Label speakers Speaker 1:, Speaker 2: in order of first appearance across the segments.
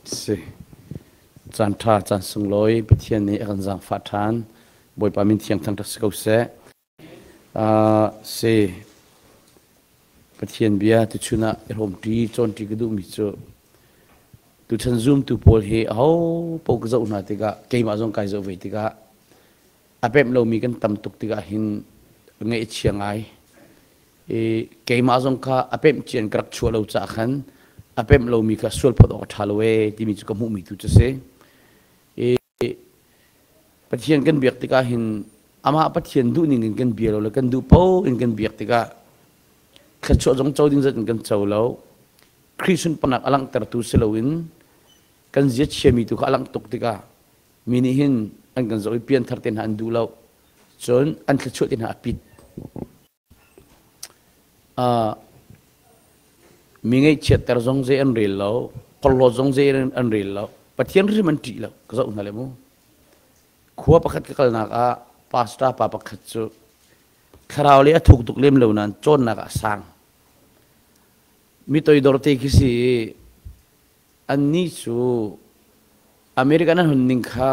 Speaker 1: Si. Caan ṭha, caan sunglawi Pathian nih a kan zaangfah ṭhan. Bawipa min thiang thangṭhat si ko seh. Si. Pathian bia tuchun ah i hrawmṭi, cawnṭi ka duhmi cu tuchan zumtu pawl hi aho paoh ka zoh hna tikah keimah zong kai zoh ve tikah a pemh lomi kan tam tuk tikah hin ngaih a chia ngai. I keimah zong kha a pemh cian ka rak chuah lo caah khan a pemh lomi kha sualphawt awk a ṭha lo ee timi cu ka hmuhmi tu cu si. I Pathian kan biak tikah hin amah Pathian duhning in kan bia lo le kan duh paoh in kan biak tikah thluachuah zong co ding zat in kan co lo. Khrih sunparnak a langhtertu si loin kan zia chiami tu kha a langh tuk tikah mi nih hin an kan zoh i pianthar te hna an duh lo. Cun an thluachuah te hna a pit. Mi ngaihchiatter zong zei an rel lo, porhlawt zong zei an rel lo. Pathian hrim an ṭih lo, ka zoh hna le mu. Khua pakhat ka kalnak ah pastor pa pakhat cu thlarau le a thuk tuk lem lo nain cawnnak ah a sang. Mi toidor te khi si i annih cu American an hun ning kha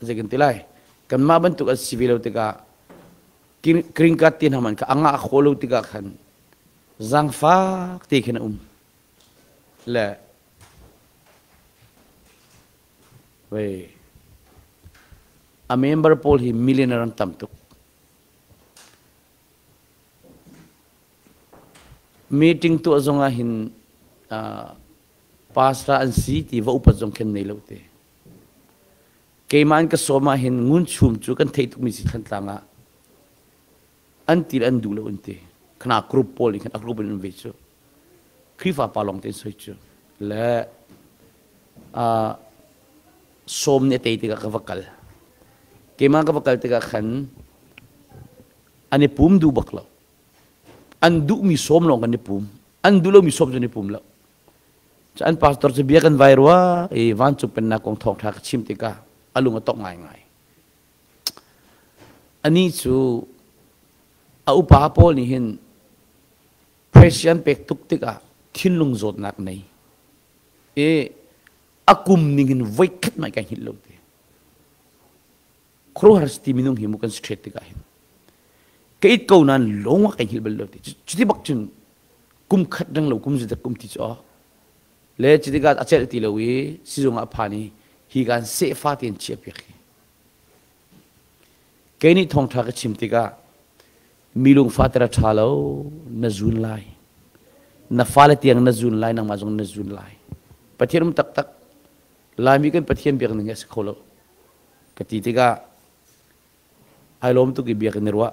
Speaker 1: zei kan ti lai kanmah bantuk an si ve lo tikah green card ti hna man kha a ngah khawh lo tikah khan zaangfak te khin a um le wei a member pawl hi millionaire an tam tuk meeting tuah zong ah hin pastor an si ti va upat zong khin nei lo te. Keimah an ka sawm ah hin ngun chum cu kan theih tukmi si Thantlang ah an ti le an duh lo an ti. Khana group pawl in khan a group in an ve cu. Khrihfa pa lawng te in soi cu. Le sawm nih a tei tikah ka va kal. Keimah ka va kal tikah khan an i pum duh bak lo. An duhmi sawm lawng kan i pum. An duh lomi sawm cu an i pum lo. An pastor cu bia kan vai rua i vancung pennak kong thawngṭha ka chim tikah a lung a tong ngaingai. Anih cu a upa pawl nih hin pressure an pek tuk tikah thinlung zawtnak nei i a kum ning hin voikhat mai kai hngilh lo ti. Khuaruahhar si ti minung hi mu kan straight tikah hin ka it ko nain lawng ah kai hngilh bal lo ti. Cuti bak cun kum khat reng lo kum zidak kum ti cu aw le cutikah a celh ti lo i sizung ah a phan i hi kan sehfa tein chiah piak hi kei nih thawngṭha ka chim tikah mi lungfa ter a ṭha lo na zun lai na fale tiang na zun lai nangmah zong na zun lai Pathian um taktak Laimi kan Pathian biak ning hi a si kho lo ka ti tikah ai lawm tuk i biakinn i ruah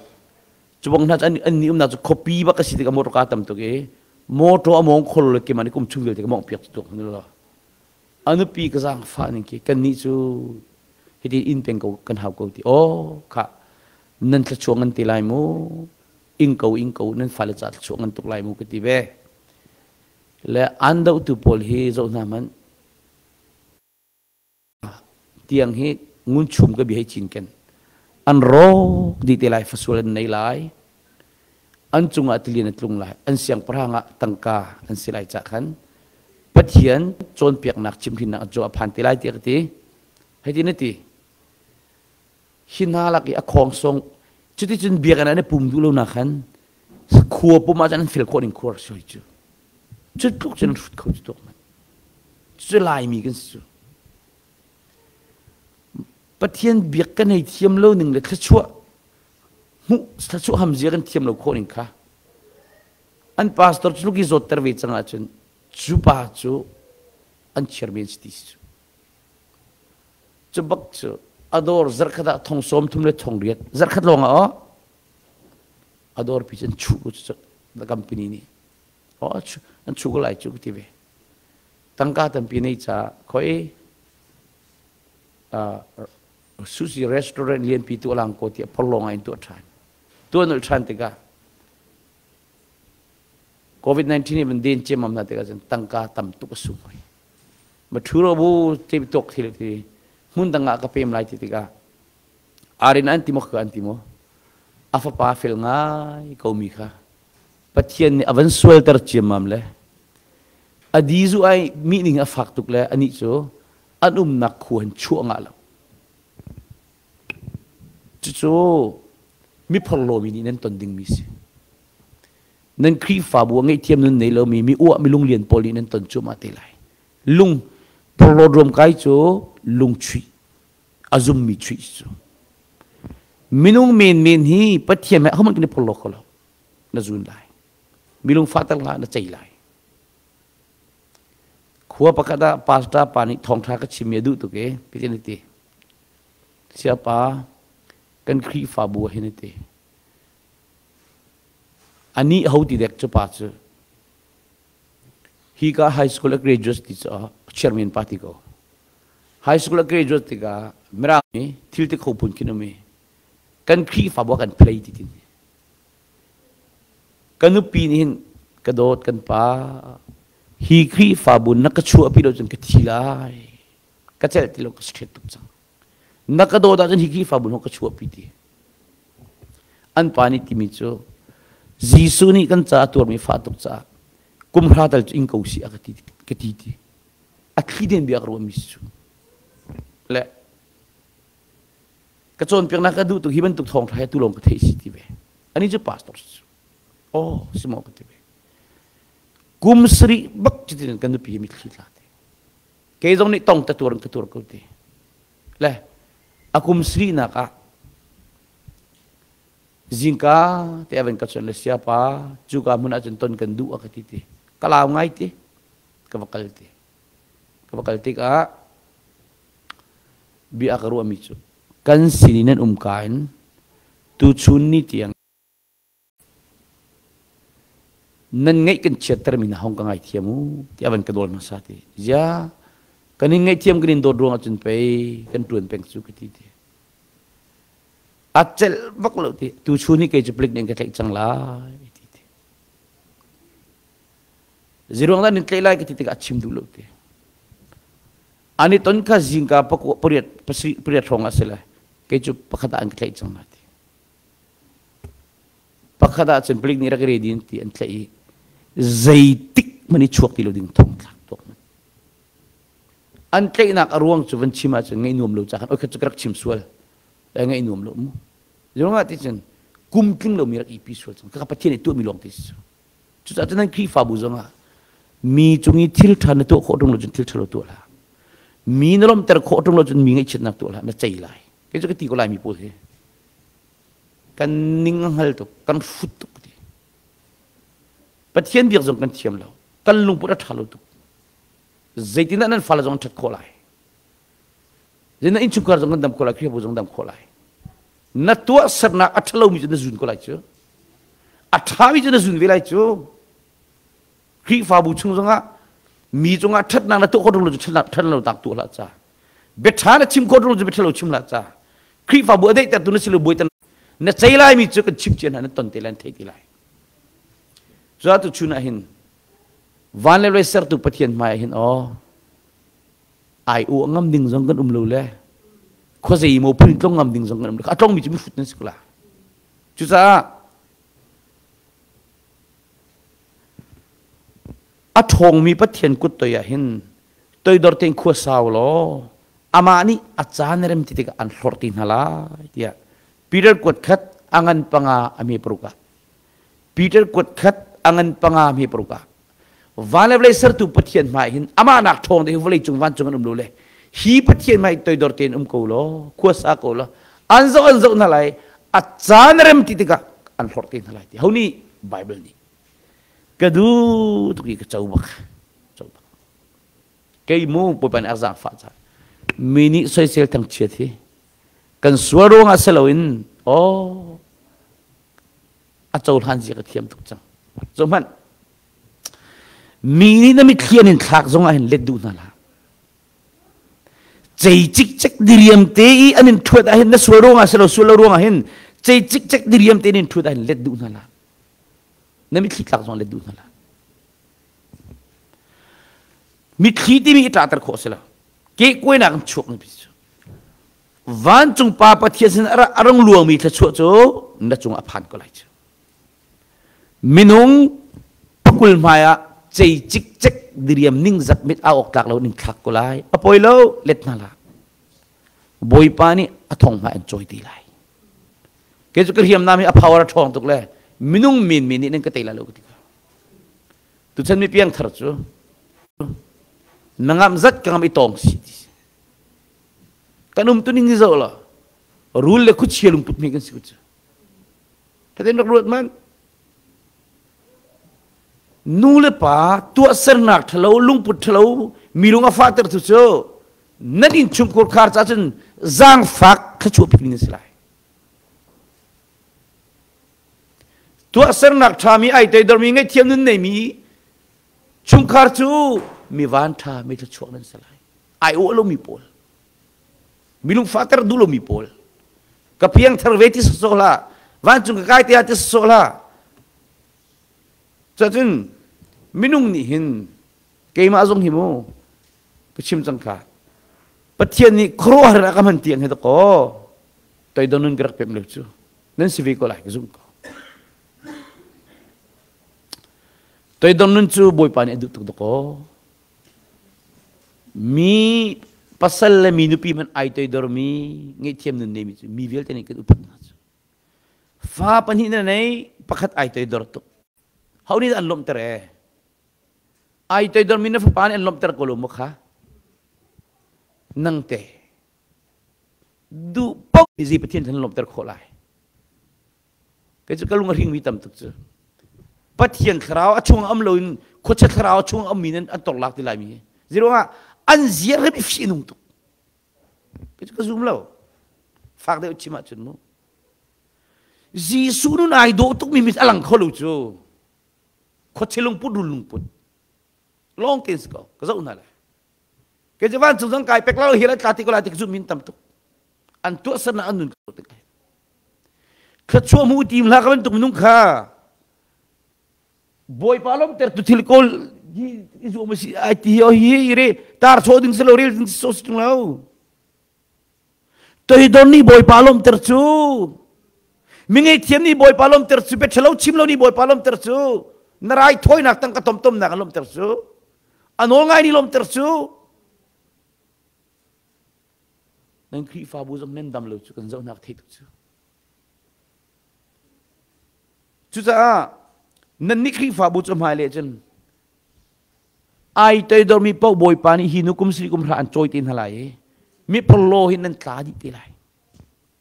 Speaker 1: cu bang hna an an ni umnak cu khuapi bak a si tikah motor ka tam tuk i motor a mawng khol le keimah nih kum chung vialte ka mawngh piak tuk lo a nupi ka zaangfah ning khi kannih cu hiti inn peng ko kan hau ko ti oh kha nan thluachuah ngan te lai mu ing ko ing ko nan fale ca thluachuah ngan tuk lai mu ka ti ve le an dohtu pawl hi zoh hna hmanh Tiang hi ngunchum ka bia hi cinken. An rawk dih te lai, fasual an nei lai. An cungah tilian a tlung lai. An siangpahrang ah tangka an si lai cah khan Pathian cawnpiaknak chimhrinnak an cu a phan te lai tiah ka ti. Hei ti na ti. Hi hna lak i a khawng song cuticun biakinn ah na pum duh lo nak khan khua pum ah cun an fel khawh ning khuar soi cu. Cu tluk cun an hrut kho cu tuak man. Cu Laimi kan si cu. Pathian biak kan hei thiam lo ning le thluachuah hmuh thluachuah hamzia kan thiam lo khawh ning kha an pastor cu tluk i zawtter ve cang ahcun cu pa cu an chiar men si ti si cu. Cu bak cu a dawr zarkhat ah thong sawm thum le thong riat zarkhat lawng ah a dawr pi cu an chuh ko cu the company nih an chuh ko lai cu ka ti ve. Tangka tampi nei caah khoi sushi restaurant lianpi tu alang ko tiah porlawng ah in tuah ṭhan. Tuah nolh ṭhan tikah COVID-19 nih van den ciammam hna tikah cun tangka tam tuk a sung hoi. Ma ṭhu ro bu te tuak thil ti hmun dang ah ka pem lai ti tikah arin an ti maw ka an ti maw a fapa fel ngai ko mi kha Pathian nih a van sualter ciammam le. A di zu ai mi ning a fak tuk le anih cu an umnak khu han chuah ngah lo. Cucu mi phorhlawmi nih nan ton dingmi si. Nan Khrihfabu a ngaihthiam nun nei lomi mi uah mi lunglian pawl nih nan ton cuahmah te lai. Lung phorhlawt ruamkai cu lung chuih a zummi chuih cu. Minung menmen hi Pathian he ahohmanh kan i phorhlaw kho lo. Na zun lai. Milung fahter hlah na cei lai. Khua pakhat ah pastor pa nih thawngṭha ka chimmi a duh tuk i pitin a ti. Siapa kan Khrihfabu ah hin a ti. Anih ho ti dek cu pa cu hika high school a graduate ti cu chairman pa ti ko. High school a graduate tikah mirang nih thil ti kho phun khin um i kan Khrihfabu ah kan play ti tin. Ka nupi nih hin ka dawt kan pa hi Khrihfabu na ka chuahpi lo cun ka thi lai. Ka celh ti lo ka straight tuk cang. Na ka dawt ahcun hi Khrihfabu na ka chuahpi ti. An pa nih timi cu Jesuh nih kan caah tuarmi fah tuk caah kum hra tal cu ing ko si a ka ti ka ti ti. A thli den bia ka ruahmi si cu. Le ka cawnpiaknak ka duh tuk hi bantuk thawngṭha hi tu lawng ka theih si ti ve ani cu pastor si oh si maw ka ti ve kum sarih bak cutin kan nupi hi mitthli tla te kei zong nih tong ta tuar ka tuar ko ti le a kum sarihnak ah zingka te avan ka chon le siapa cuka hmun ah cun ton kan duh a ka ti ti ka lau ngai ti ka va kal ti ka va kal tikah Bia ka ruahmi cu kan sin i nan um ka in tuchun ni tiang nan ngaih kan chiattermi na hong ka ngaithiam u tiah van ka dawl hmasa ti. Zia kan in ngaihthiam kan in dawt ruang ahcun pei kan ṭuan peng cu ka ti ti. A celh bak lo ti. Tuchun hi kei cu palik nih an ka tlaih cang lai ti ti. Ziruang dah nin tlaih lai ka ti tikah a chim duh lo ti. An i ton kha zingka pariat pasarih pariat hrawng ah si le kei cu pakhat ah an ka tlaih cang hna ti. Pakhat ah cun palik nih rak ready an ti an tlaih i zeitik hmanh i chuak ti lo ding thong thlak tuak man. An tlaihnak a ruang cu van chim ahcun ngaih nuam lo ca khan oi khat cu ka rak chim sual le ngaih nuam lo mu. Ruang ah ti cun kum tling lomi rak ipi sual cang. Kaka Pathian nih tuahmi lawng ti si cu. Cucaah cun nan Khrihfabu zongah mi cung i thil ṭha na tuah khawh ṭung lo cun thil ṭha lo tuah hlah. Mi na lawmhter khawh ṭung lo cun mi ngaihchiatnak tuah hlah, na cei lai. Kei cu ka ti ko lai mi pawl hi. Kan ning a hngal tuk, kan hrut tuk ti. Pathian biak zong kan thiam lo. Kan lungput a ṭha lo tuk. Zeitindah nan fale zong an ṭhat khawh lai? Zeitindah innchungkhar zong kan dam khawh lai, Khrihfabu zong dam khawh lai? Na tuahsernak a ṭhalomi cu na zun ko lai cu. A ṭhami cu na zun ve lai cu. Khrihfabu chung zongah mi cungah ṭhatnak na tuah khawh lo cu ṭhat lo tak tuah hlah ca. Biaṭha na chim khawh lo cu biaṭha lo chim hlah ca. Khrihfabu a daihtertu na si lo buai na cei laimi cu kan chim cia hna na ton te lai na thei ti lai. Cuah tu chun ah hin van le vawlei sertu Pathian hmai ah hin aw ai u ngam ding zong kan um lo le khuazei maw phun tlong ngam ding zong kan um lo a tlongmi cu mihrut nan si ko la cucaah a ṭhawngmi Pathian kut toi ah hin toidor tein khua sau law amah nih a caan rem ti tikah an hlorh ti hna lai tiah Peter kuat khat a ngan panga a hme paruk ah Peter kuat khat a ngan panga hme paruk ah Van le vawlei sertu Pathian hmai hin amah nak ṭhawng deuh hi vawlei cung vancung an um lo le hi Pathian hmai toidor tein um ko law khua sa ko law an zoh an zoh hna lai a caan rem ti tikah an hlorh te hna lai ti ho nih Bible nih ka duh tuk i ka co bak co bak kei mu Bawipa nih a zaangfah ca mi nih soisel thangchiat hi kan sual ruangah si loin oh a cohlan zia ka thiam tuk cang zo hmanh Mi nih na mitthli an in thlak zongah hin let duh hna hlah. Cei cikcek diriam te i an in ṭhuat ahhin na sual ruangah si lo sual lo ruangah hin cei cikcek diriam te in in ṭhuat ahhin let duh hna hlah. Na mitthli tlak zong let duh hna hlah. Mitthli timi i ṭahter khawh si lo. Kehkuainak in chuak mi cu. Vancung Pa Pathian sin a rung luangmi thluachuah cu na cungah a phan ko lai cu. Minung pakul hmai ah cei cikcek diriam ningzak mit au awk tlak lo ning thlak ko lai. A poi lo, let hna la. Bawipa nih a thong hma an cawi ti lai. Kei cu ka hriamnam hi a power a ṭhawng tuk le minung min mi nih nan ka tei lai lo ka ti ko. Tuchan mi piangthar cu na ngamh zat ka ngamh i tawng si ti. Kan um tu ning ni zoh la rul le khuachia lungput mi kan si ku cu. Thaten rak ruat man. Nu le pa tuahsernak ṭhalo lungput ṭhalo mi lung a fahter tu cu nan innchungkhar khar ca cun zaangfak thluachuah bik nan si lai. Tuahsernak ṭhami ai toidormi ngaihthiam nun neimi chungkhar cu mi van ṭha mi thluachuak nan si lai. Ai uah lomi pawl, mi lungfahter duh lomi pawl, ka piangthar ve ti sawsawh hlah, vancung ka kai te ah ti sawsawh hlah. Cuacun minung nih hin keimah zong hi mu ka chim cang kha Pathian nih khuaruahhar in a ka hman tiang hi dakaw toidor nun ka rak pem lo cu nan si ve ko lai ka zumh ko. Toidor nun cu Bawipa nih a duh tuk dakaw. Mi pasal le mi nupi hmanh ai toidor mi ngaihthiam nun neimi cu mi vialte nih kan upat hna cu. Fa pahnih na nei pakhat ai toidor tuk. Ho nih dah an lawmhter ee? Ai toidor mi na fapa nih an lawmhter ko lo maw kha? Nang te duh paoh hi Pathian kan lawmhter khawh lai. Kei cu ka lung a hringmi tam tuk cu. Pathian thlarau a chung am loin khuachia thlarau a chung ammi nan an torlak ti laimi. Ziruangah an ziar hi fi nung tuk. Kei cu ka zum lo. Fak deuh chim ahcun mu. Jesuh nun ai dawh tukmi mit a lang kho lo cu. Khuachia lungput rul lungput. Lawng tein si ko. Ka zoh hna lai. Kei cu vancung zong kai pek lo hi la tla ti ko lai ti ka zum min tam tuk. An tuahsernak an nun ko tik. Thluachuah hmu tim hlah ka bantuk minung kha Bawipa lawmter tu thil kawl hi i zuam si ai ti hi hi re tar chaw ding si lo rel ding so si tung lo. Toidor nih Bawipa lawmter cu mi ngeihthiam nih Bawipa lawmter cu bia ṭhalo chim lo nih Bawipa lawmter cu na rai thawinak tangka tomtomnak an lawmter cu a nawl ngai nih lawmter cu nan Khrihfabu zong nan dam lo cu kan zohnak thei tuk cu. Cucaah nannih Khrihfabu cu hmailei cun ai toidormi paoh Bawipa nih hi nu kum sili kum hra an cawi te hna lai i mi phorhlaw hi nan tla dih te lai.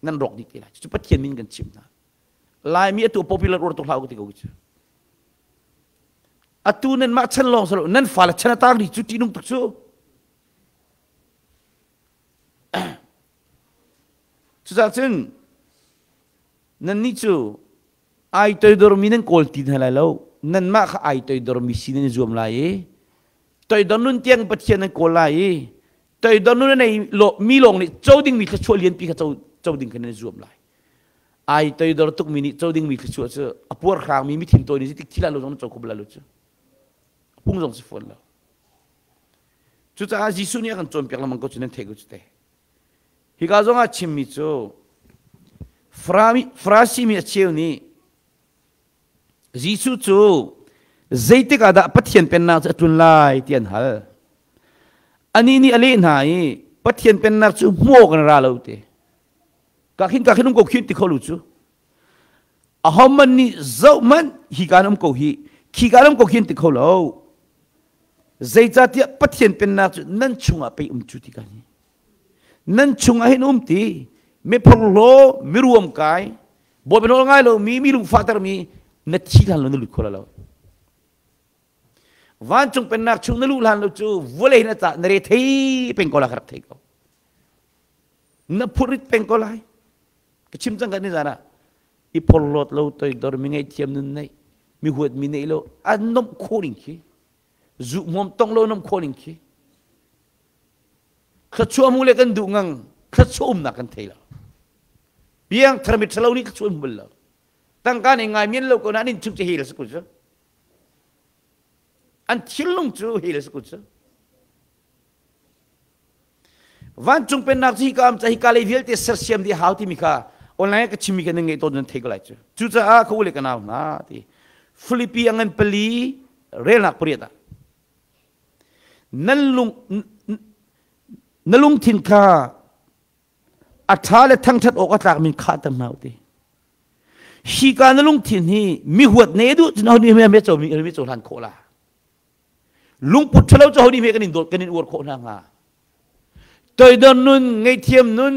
Speaker 1: Nan rawk dih te lai. Cucu Pathian min kan chimh hna. Laimi atu popular uar tuk hlah u ka ti ko cu. Atu nan mah chan lawng salo nan fale chan a tang ri cu ṭihnung tuk cu. Cucaah cun nannih cu ai toidormi nan kawl ti hna lai lo. Nanmah kha ai toidormi si nan i zuam lai i toidor nun tiang Pathian nan kawl lai i toidor nun a nei mi lawng nih co dingmi thluachuah lianpi kha co, co ding kha nan i zuam lai. Ai toidor tukmi nih co dingmi thluachuah cu a puarhrangmi mithin tawi nih zeitik thil ah lo zong na co kho bal lo cu. Phung zong si fawn lo. Cucaah Jesuh nih a kan cawnpiak lengmang ko cu nan theih ko cu te. Hika zong ah chimmi cu Farasi mi a cheu nih Jesuh cu zeitik ah dah Pathian pennak cu a tlun lai ti an hal. Anih nih a leh hna i Pathian pennak cu hmuh awk in ra lo ti. Ka khin ka khin um ko khin ti kho lu cu. Ahohmanh nih zohhmanh hika na um ko hi, khika na um ko khi an ti kho lo. Zeicahtiah Pathian pennak cu nan chungah pei um cu ti ka hi. Nan chungah hin um ti, mi phorhlaw, mi ruamkai, Bawipa nawl ngai lomi, mi lungfahtermi na thi hlan lo na lut kho lo. Vancung pennak chung na luh hlan lo cu vawlei na ca na re thei peng ko la ka rak thei ko. Na phurrit peng ko lai. Ka chim cang kan ni zan ah i phorhlawt lo toidor mi ngaihthiam nun neih mi huat mi neih lo an nomh khawh ning khi zu hmuam tong lo nomh khawh ning khi thluachuah mu le kan duh ngang thluachuah umnak kan thei lo piang tharmi thalo nih thluachuah um bal lo tangka nih ngai mian lo ko na an in chung cu hel sa ku cu an thinlung cu hel sa ku cu Vancung pennak cu hika am ca hika lei vialte sersiam dih hau timi kha online ka chimmi kha nan ngeih tawn nan thei ko lai cu. Cucaah ka u le ka nau hna ti Filipi a ngan pali relnak pariat ah. Nan lung na lungthin kha a ṭha le thangṭhat awk a tlakmi khahter hna u ti. Hi ka na lungthin hi mi huat ne duh cun ho nih me co mi mi cohlan khawh la. Lungput ṭhalo cu ho nih me kan in dawt kan in uar khawh hna hnga. Toidor nun, ngaihthiam nun,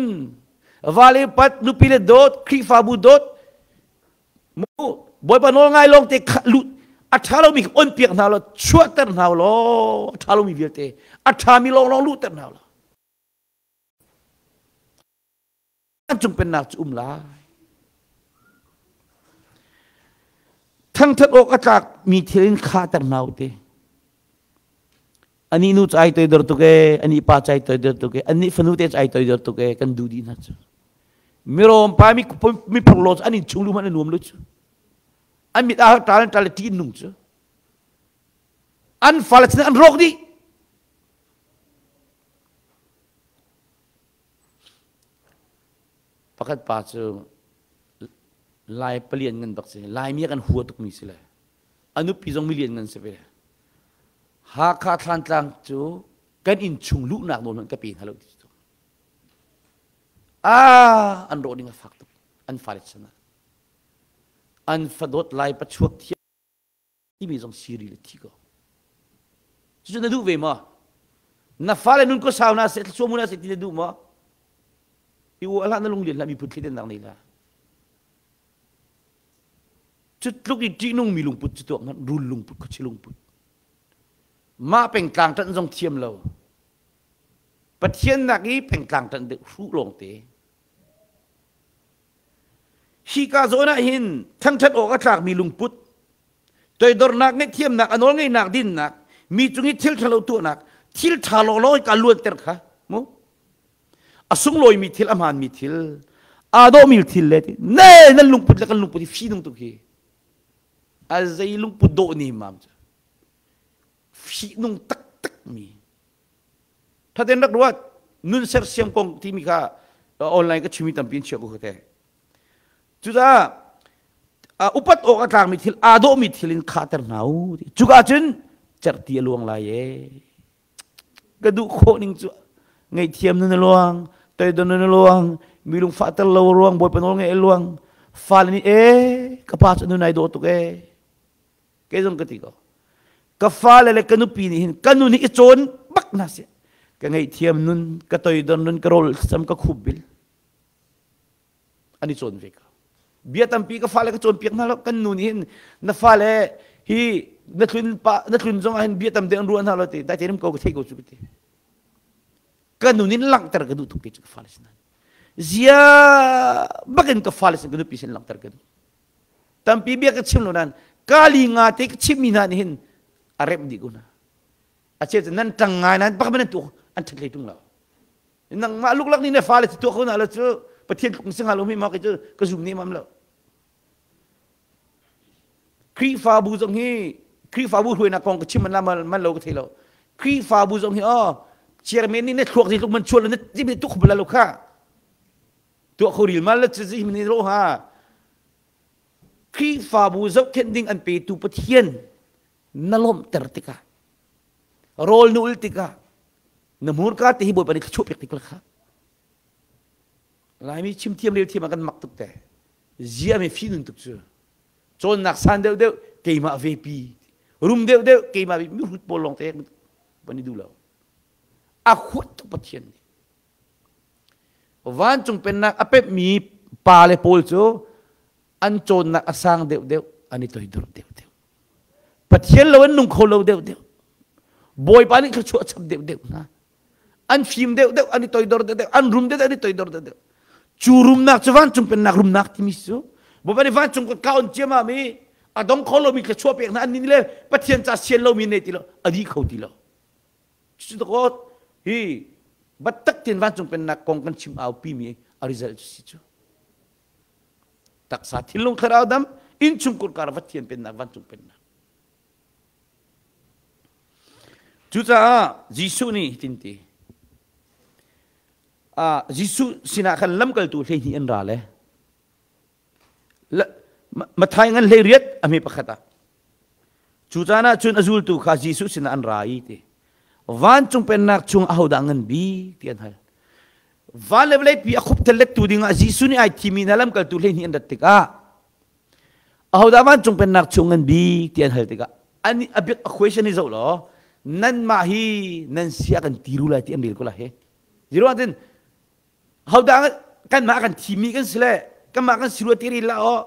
Speaker 1: vale pat, nupi le dawt, Khrihfabu dawt, mu Bawipa nawl ngai lawng te lut a ṭha lomi on piak hna law chuahter hna law a ṭha lomi vialte a ṭhami lawnglawng luhter hna law an cung pennak cu um lai. Thangṭhat awk a tlakmi thil in khahter hna u ti. Anih nu cu ai toidor tuk ee, anih pa cu ai toidor tuk ee, anih fanu te cu ai toidor tuk ee, kan duh dih hna cu. Mirawm pa mi mi phorhlaw cu an inn chung lu hmanh a nuam lu cu. An mit ah ṭal an ṭal le ṭih nung cu. An fale cu an rawk dih. Pakhat pa cu Lai palian ngan bak si. Laimi kan hua tukmi si le. A nupi zong milian ngan si ve. Hakha Thlantlang cu kan inn chung luhnak nawl hmanh ka pe hna lo ti cu. Ah, an rawh ding a fak tuk. An fale chan ah. An fadawt lai pachuak thiam timi zong siri le thi ko. Cucu na duh ve maw? Na fale nun ko sau na seh, thluachuah mu na seh ti na duh maw? I u hlah na lung lian hlah miphun thleidannak nei hlah. Cu tluk i ṭihnungmi lungput cu tuak hmanh rul lungput khuachi lungput. Mah pengtlang ṭanh zong thiam lo. Pathian nak i pengtlang ṭanh deuh hruh lawngte. Hika zawn ah hin thangṭhat awk a tlakmi lungput, toidornak, ngaihthiamnak, a nawlngeihnak, dinnak, mi cung i thil ṭhalo tuahnak, thil ṭha lawnglawng i kaa luanter kha mu. A sunglawimi thil, a hmaanmi thil, aa dawhmi thil le ti ne nan lungput le kan lungput hi fihnung tuk hi. A zei lungput dawh ni mam cu. Fihnung taktak mi. Thaten rak ruat nun sersiam kong timi kha online ka chimi tampi in chia ko te. Cucaah upat awk a tlakmi thil aa dawhmi thil in khahter hna u. Cuka cun cerhti a luang lai ee. Ka duh khawh ning cu ngaihthiam nun a luang, toidor nun a luang, mi lungfahter lo a ruang, Bawipa nawl ngaih a luang. Fale nih ee ka pa cu nun ai dawh tuk ee. Kei zong ka ti ko. Ka fale le ka nupi nih hin ka nun hi i cawn bak hna seh. Ka ngaihthiam nun, ka toidor nun, ka rawl sam ka khup bil. An i cawn ve ko. Bia tampi ka fale ka cawnpiak hna lo. Kan nu nih hin na fale hi na tlun pa na tlun zong ah hin bia tam deuh an ruah hna lo ti dai te ko ka thei ko cu ka ti. Ka nun in langhter ka duh tuk ti cu ka fale sin. Zia bakin ka fale sin ka nupi sin langhter ka duh. Tampi bia ka chim lo nain kali nga te ka chimmi hna nih hin a remh dih ko hna. A cheu cu nan ṭang ngai nain bak nan tuah an ṭhat hlei ṭung lo. Nangmah luklak nih na fale cu tuah kho hna lo cu Pathian tluk si hnga lo mi ma kei cu ka zum ne mam lo. Khrihfabu zong hi Khrihfabu hruainak kong ka chim man la man lo ka thei lo. Khrihfabu zong hi oh chairman nih na thluak zeitluk man chuah lo na ti tuk bal lo kha. Tuah kho ril mal le ci ni ro ha. Khrihfabu zohkhenh ding an petu Pathian na lawmhter tikah rawl na ul tikah na hmurka te hi Bawipa nih thluachuah pek tik kha Laimi chim thiam rel thiam ah kan mak tuk te zia mi fi nun tuk cu cawnnak san deuh deuh keimah ve pi rum deuh deuh keimah mi hrut pawl lawng te ban i duh lo a huat tuk Pathian nih Vancung pennak a pemhmi pale pawl cu an cawnnak a sang deuhdeuh, an i toidor deuhdeuh. Pathian lo an nung kho lo deuhdeuh. Bawipa nih thluachuah a chap deuhdeuh hna. An fim deuhdeuh, an i toidor deuhdeuh, an rum deuhdeuh, an i toidor deuhdeuh. Cu rumnak cu vancung pennak rumnak timi cu Bawipa nih vancung ka on ciamam i a dong kho lomi thluachuah pek hna an nin le Pathian ca sian lomi nei ti lo a dih kho ti lo. Cucu hi biatak tein vancung pennak kong kan chim aupi mi a result cu si cu. Taksa thinlung thlarau dam innchung kurkar Pathian pennak vancung pennak. Cucaah Jesuh nih hitin ti. Jesuh sinah khan lamkaltu 12 an ra le Matthai ngan 18 a hme pakhat ah. Cu caan ah cun a zultu kha Jesuh sinah an ra i ti. Vancung pennak chung ahodah ngan bik ti an hal. Van le vawlei pi a khupthal lettu dingah Jesuh nih ai thimi hna lamkaltu 12 an rat tikah ahodah vancung pennak chung ngan bik ti an hal tikah an a bik a question hi zoh law nanmah hi nan sia kan tiru lai ti an rel ko lai he. Ziruang tin hodah kanmah kan thimi kan si le kanmah kan si rua ti ril la aw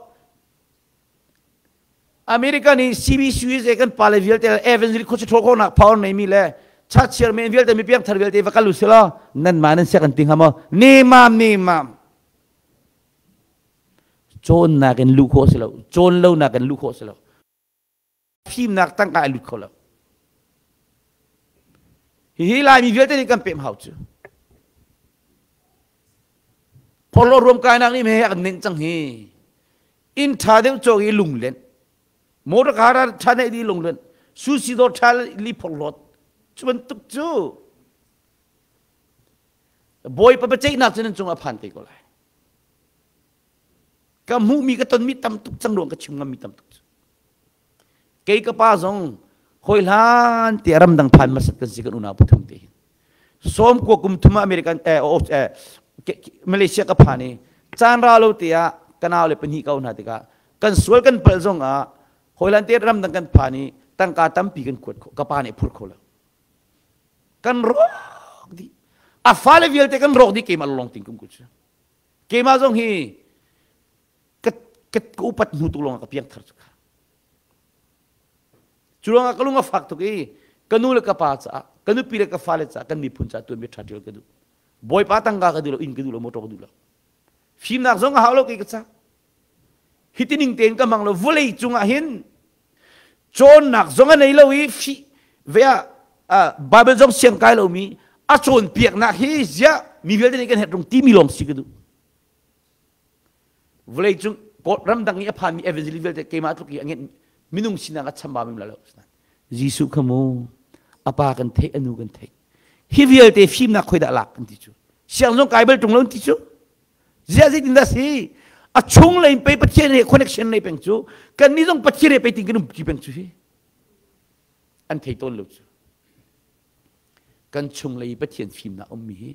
Speaker 1: America nih CBCUSA kan pale vialte Evangelist khuacha ṭhawl khawhnak power neimi le chachiar men vialte mi piangthar vialte va kal u sih law nanmah nan sia kan ti hnga maw? Nemam nemam. Cawnnak in luh khawh si lo. Cawn lonak in luh khawh si lo. Fimnak tangka in lut kho lo. Hihi Laimi vialte nih kan pem hau cu. Phorhlawt ruamkainak nih mei a kan nenh cang hi. Inn ṭha deuh cawk i lunglen. Motor car ṭha neih di lunglen. Sushi dawr ṭha li phorhlawt. Cu bantuk cu Bawipa biaceihnak cu nan cungah a phan te ko lai. Ka hmuhmi ka tonmi tam tuk cang ruang ka chim ngammi tam tuk cu. Kei ka pa zong hawi hlan ti ramdang phan hmasat kan si kan unau pathum te hin. 90 kum thum ah American eh, oh, eh, Malaysia ka phan i caan ra lo te ah ka nau le pahnih ka hna tikah kan sual kan palh zong ah hawi hlan te ramdang kan phan i tangka tampi kan kuat kho ka pa nih phur kho lo. Kan rawk dih. A fale vialte kan rawk dih keimah lawng ting kum ku cu. Keimah zong hi ka ka upat hnu tu lawng ka piang thar cu kha cu ruangah ka lung a fak tuk i ka nu le ka pa caah ka nupi le ka fale caah kan miphun caah tuan bia ṭha ṭial ka duh bawipa tangka ka duh lo inn ka duh lo motor ka duh lo fimnak zong a hau lo kei ka ca hiti ning tein ka hmang lo vawlei cungah hin cawnnak zong a nei lo i fi ve ah Bible zong siang kai lomi a cawnpiaknak hi ziah mi vialte nih kan herh tung timi lawng si ka duh Vawleicung ramdang i a phanmi evangelist vialte keimah tluk i a ngenh minung sinak a chambau mem lo. Jesuh kha mu a pa kan theih a nu kan theih. Hi vialte fimnak khoi dah lak kan ti cu. Siang zong kai bal tung lo ti cu. Ziah zeitin dah si? A chung lei pe Pathian he connection nei peng cu. Kan nih zong Pathian he pe ting kan um ti peng cu hi. An thei tawn lo cu. Kan chunglei Pathian fimnak ummi hi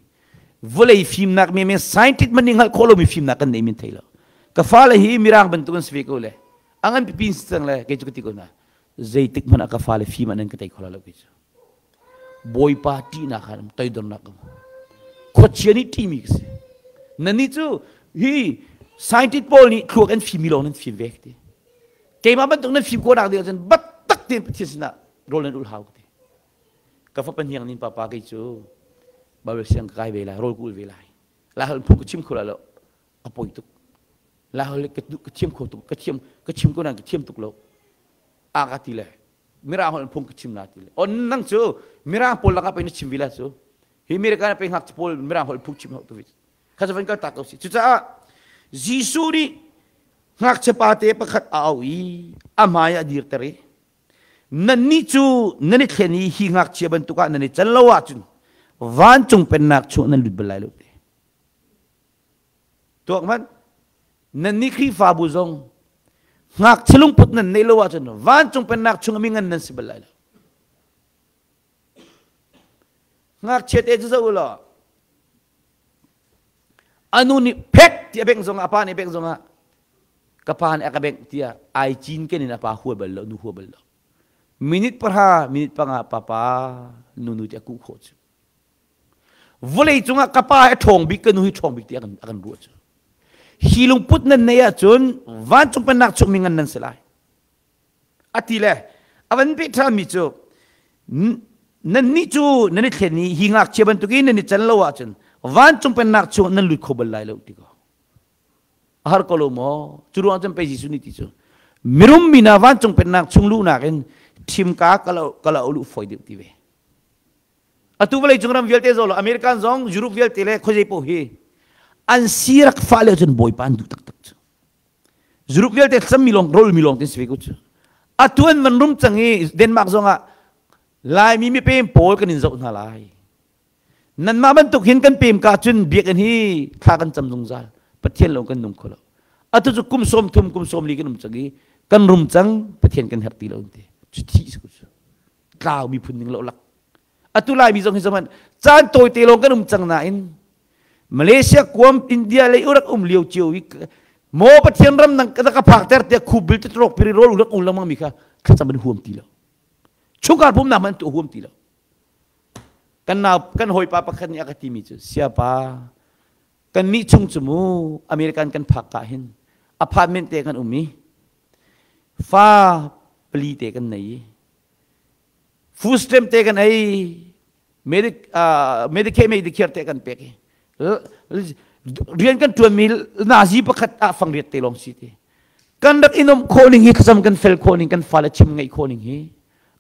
Speaker 1: vawlei fimnak mi men scientist man nih hngalh khawh lomi fimnak kan nei min thei lo. Ka fale hi mirang bantuk an si ve ko le a ngan pipi si cang le kei cu ka ti ko hna zeitik hmanh ah ka fale fim ah nan ka tei kho lo kei cu. Bawipa ṭihnak kha toidornak um. Khuachia nih ṭihmi ka si. Nannih cu hi scientist pawl nih thluak an fimmi lawng nan fim ve ka ti. Keimah bantuk nan fim khawhnak ding ahcun biatak tein Pathian sinah rawl nan ulh hau ka ti. Ka fapa hniang nin papa kei cu Bible siang ka kai ve lai, rawl ka ul ve lai. Lai holh phung ka chim kho lai lo. A poi tuk. Lai holh ka ka thiam kho tuk, ka thiam ka chim ko nain ka thiam tuk lo. A ka ti le Mirang holh phung ka chim la ti le. On nang cu Mirang pawl lakah pei na chim vi la cu. Hi American pei ngakchia pawl Mirang holh phung chim ho tu vi. Kha cu van kal tak ko si. Cucaah Jesuh nih ngakchia pa te pakhat a auh i a hmai ah dirter i Nannih cu nan i thlen i hi ngakchia bantuk ah nan i can lo ahcun vancung pennak chung nan lut bal lai lo ti. Tuak hmanh, nannih Khrihfabu zong ngakchia lungput nan neih lo ahcun vancung pennak chung mi ngan nan si bal lai lo. Ngakchia te cu zoh u law a nu nih phek ti a bengh zongah a pa nih a bengh zongah ka pa nih a ka bengh tiah ai cinken in a pa hua bal lo nu hua bal lo minute 3 minute 5 papa nunu ti a kuh khawh cu vawlei cungah ka pa hi a ṭhawng bik ka nu hi ṭhawng bik ti a kan ruah cu hi lungput nan nei ahcun vancung pennak chung mi ngan nan si lai A ti le a van peh ṭhanmi cu nannih cu nan i thlen i hi ngakchia bantukin nan i can lo ahcun vancung pennak chung nan lut kho bal lai lo ti ko. A har ko lo maw? Cu ruang cun pei Jesuh nih ti cu mirum mi hna vancung pennak chung luhnak in ṭhimka ka lo luh fawi deuh ti ve. Atu vawlei cung ram vialte zong lo American zong Europe vialte le khuazei paoh hi an si rak fah le cun Bawipa an duh taktak cu. Zuruk vialte thlacammi lawng rawlmi lawng tin si ve ko cu. Atu an van rum cang i Denmark zong ah Laimi mipem pawl kan in zoh hna lai. Nanmah bantuk hin kan pem ka cun biakinn hi thla kan cam zungzal. Pathian lo kan nung kho lo. Atu cu kum 30 kum 40 kan um cang i kan rum cang Pathian kan herh ti lo ti. Cu thi si ko cu. Tlau miphun ning lo lak. Atu Laimi zong hi zohhmanh caan tawite lawng kan um cang nain Malaysia kuam India lei urak um lio cio i maw Pathian ram nang ka phak ter tiah khubil te trok piri rol urak um lengmang mi kha thlacam an huam ti lo. Chungkhar pumnak man tu huam ti lo. Kan nau kan hawipa pakhat nih a ka timi cu siapa kan nih chung cu mu American kan phak ka hin apartment te kan um i fa pali te kan nei i food stamp te kan ei medic Medicaid Medicare te kan pek i rian kan tuanmi nazi pakhat ah fangriat te lawng si ti kan rak inom khawh ning hi thlacam kan fel khawh ning kan fale chim ngaih khawh ning hi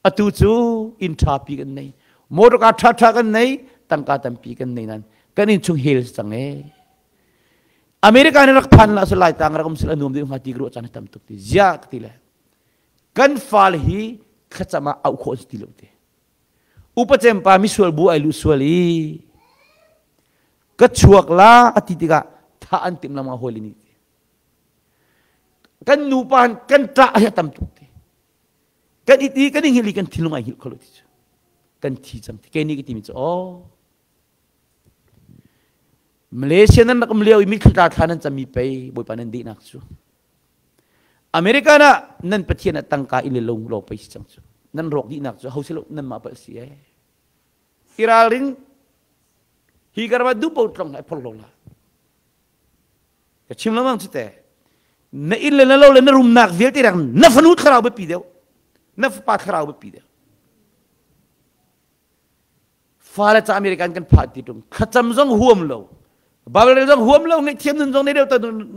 Speaker 1: atu cu inn ṭha pi kan nei motor car ṭha ṭha kan nei tangka tampi kan nei nan kan inn chung hel cang e America nih rak phan la su lai tang rak um sil a nuam deuh hnga ti ruah caan tam tuk ti zia ka ti le kan fale hi thlacam ah auh khawh ti lo te upa cempa misual bu ai lu sual i ka chuak la a ti tikah tha an tim lam hawili ni kan nupa kan ṭah hi a tam tuk te kan it i kan i kan thinlung ai hngilh kho lo ti cu kan thi cang ti kei nih ka timi cu aw Malaysia nan rak um lio i mitthla thla nan cami pei Bawipa nan dehnak cu American ah nan Pathian ah tangka in le lo lo pei si cang cu nan rawk dihnak cu ho si lo nan mah palh si e i ralring hi karma du po tlong lai phor lo la ka chim lamang cu te na inn le na lo le na rumnak vialte rang na fanu thlarau biapi deuh na fapa thlarau biapi deuh Fale ca American kan phah ti tung thlacam zong huam lo Bible rel zong huam lo ngaihthiam nun zong nei lo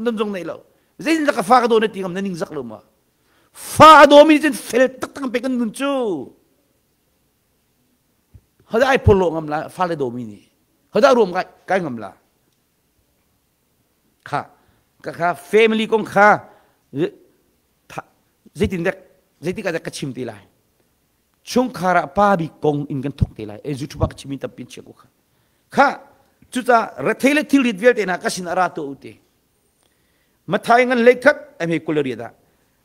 Speaker 1: nun zong nei lo zeitin ka fa ka daw na ti ngam na ning zak lo ma fa a daw mi cun fel taktak pe kan nun cu hoda ai phol lo ngam la fale daw mi nih hoda ruam kai kai ngam la kha ka kha family kong kha zeitin dek zeitik ah dek ka chim ti lai Chungkhar ah pa bik kong in kan thok te lai. E YouTube ah ka chimi tampi in chia ko kha. Kha cuca rethei le thilrit vialte hna ka sin ara to ute. Mathai ngan lei khat em he kulari da.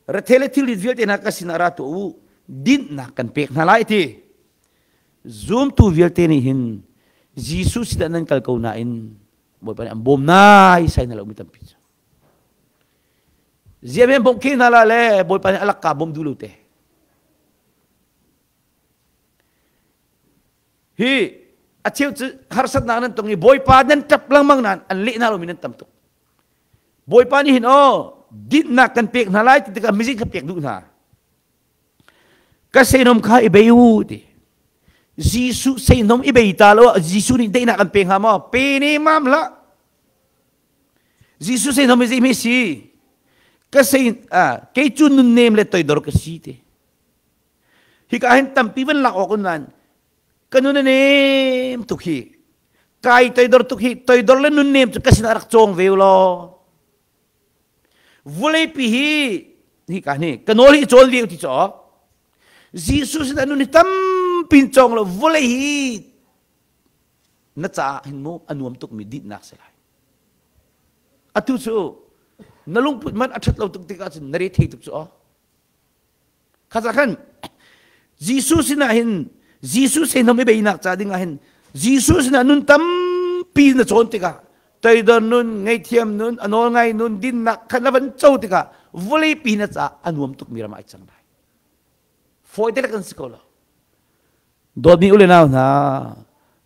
Speaker 1: Rethei le thilrit vialte hna ka sin ara to u dinnak kan pek hna lai ti. Zoom tu vialte nih hin Jesuh sinah nan kal ko nain Bawipa nih an bawm nai sai na lo mi tampi cu. Ziam hen bawmh khi hna la le Bawipa nih a lakka bawm duh lo te. Hi a cheu cu harsatnak nan tong i Bawipa nan ṭap lengmang nain an leh hna lomi nan tam tuk. Bawipa nih hin aw dinhnak kan pek hna lai ti tikah mizik kha pek duh hna. Ka seinom kha i bei u ti. Jesuh seinom i bei ta lo Jesuh nih daihnak kan pe hnga maw? Pe ne mam hlah. Jesuh seinom hi zeihme si? Ka sei kei cu nunnem le toidor ka si te. Hika hin tampi van lak awk un nan ka nun a nem tuk hi. Kai toidor tuk hi toidor le nunnem cu ka sinah rak cawng ve law. Vawleipi hi hika ni ka nawl hi cawn ve ti caw. Jesuh sinah nun hi tampi in cawng lo vawlei hi na caah hin mu a nuam tukmi dinhnak si lai. Atu cu na lungput man a ṭhat lo tuk tikah cun na re thei tuk cu aw. Kha khan Jesuh sinah hin Jesuh seihnam i beinak ca dingah hin Jesuh sinah nun tampi na cawn tikah toidor nun, ngaihthiam nun, a nawl ngai nun, dinnak kha na van co tikah vawleipi na caah a nuam tukmi ram ah ai cang lai. Fawi te kan si ko lo. Dawtmi u le nau hna,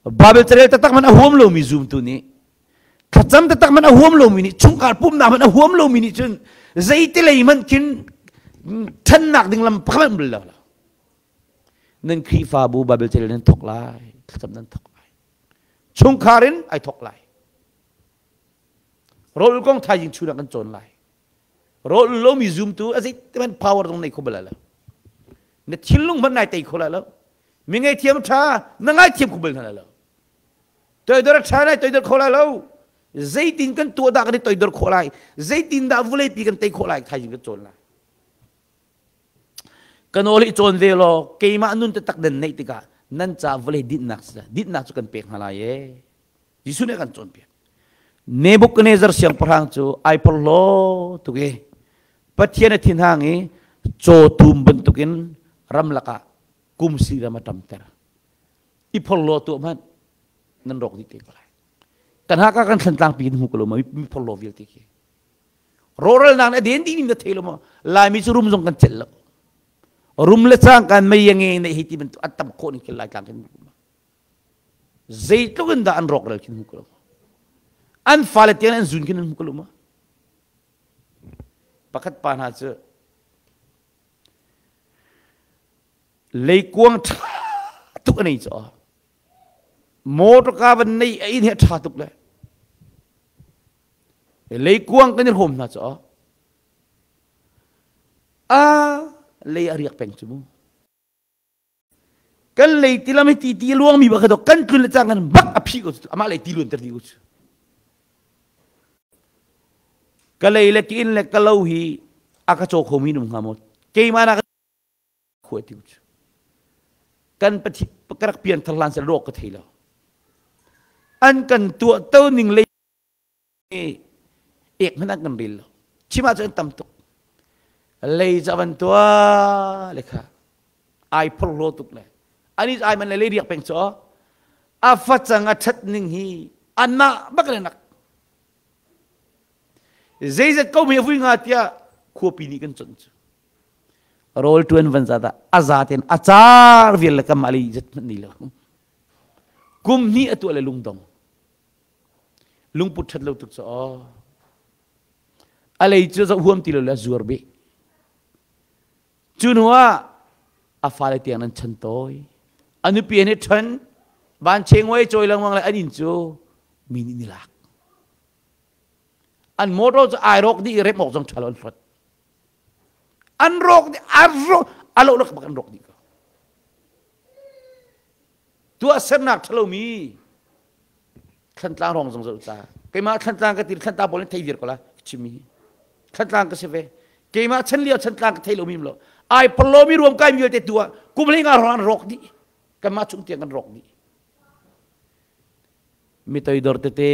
Speaker 1: Bible carel taktak man a huam lomi zumtu nih thlacam taktak man a huam lomi nih chungkhar pumnak man a huam lomi nih cun zeiti lei hmanh khin ṭhannak ding lam pakhat hmanh bal lo. Nan Khrihfabu Bible carel nan thok lai, thlacam nan thok lai. Chungkhar in ai thok lai. Rawl kong thaizing chun ah kan cawn lai. Rawl lomi zumtu a zeiti power zong nei kho bal lo. Na thinlung hmanh nai tei kho lai lo. Mi ngaithiam ṭha na ngaithiam kho bal hna lai lo. Toidor ṭha nai toidor kho lai lo. Zeitin kan tuah dah kan i toidor khawh lai? Zeitin dah vuleipi kan tei khawh lai? Thaizing kan cawn lai. Ka nawl hi cawn ve law keimah nun taktak nan neih tikah nan ca vawlei dinhnak dinhnak cu kan pek hna lai ee. Jesuh nih a kan cawnpiak. Nebuchadnezzar siangpahrang cu ai porhlaw tuk i Pathian a thinhang i cawtum bantukin ramlak ah kum si ram a ṭamter. I phorhlaw tuah hmanh nan rawk dih te ko lai. Kan haka kan thlantlang pi in hmu ko lo ma mi phorhlaw vialte khi. Rawhralnak nih a den dih ning na thei lo maw? Laimi cu rum zong kan celh lo. Rum le cang kan mei nge ne hi ti bantuk an tam khawh ning khin Laitlang khin zeitluk in dah an rawkral khin hmu ko lo an fale tiang an zun khin an hmu ko lo ma pakhat pa hna cu leikuang ṭha tuk a nei cu motorka van nei a inn he ṭha tuk le leikuang kan i hrawm hna cu a lei a riak peng cu mu kan lei tilam hi ti ti luangmi bak kha kan tlun le cang kan bak a phih ko cu amah lei ti luan ter ti ko cu ka lei le ka inn le ka lo hi a ka caw khomi num hnga maw keimah na khua ti cu kan pathi ka rak pian thar hlan sel rawk ka thei lo an kan tuah to ning lei ek hmanh an kan rel lo chim ahcun tam tuk lei ca van tua le kha ai phorhlaw tuk le ani ai man le lei riak peng cho a facang a that ning hi anmah bak le nak zeizat ko mi vui nga tiah khuapi nih kan chon cu rawl tuan van za da a za ten a car vial le kam ali zat hmanh ni lo kum hnih a tuah le lungdong Lungput ṭhat lo tuk cu aw. A lei cu zoh huam ti lo le a zuar bih. Cu hnu ah a fale tiang nan chan tawi. A nupi nih ṭhan van chengwai cawi lengmang le an inn cu mi nih ni lak. An motor cu ai rawk dih i rem awk zong ṭha lo an hlot. An rawk dih, an rawk, a lo lak bak an rawk dih ko. Tuahsernak ṭhalomi Thlantlang rong zong zoh ta. Keimah Thlantlang ka ti Thlantlang pawl nih thei viar ko la chimmi. Thlantlang ka si ve. Keimah chan lio Thlantlang ka thei lomi lo. Ai phorlomi ruam kai mi vialte tu ah kum hlei nga rong an rawk dih. Kanmah chung tiang kan rawk dih. Mi toidor tete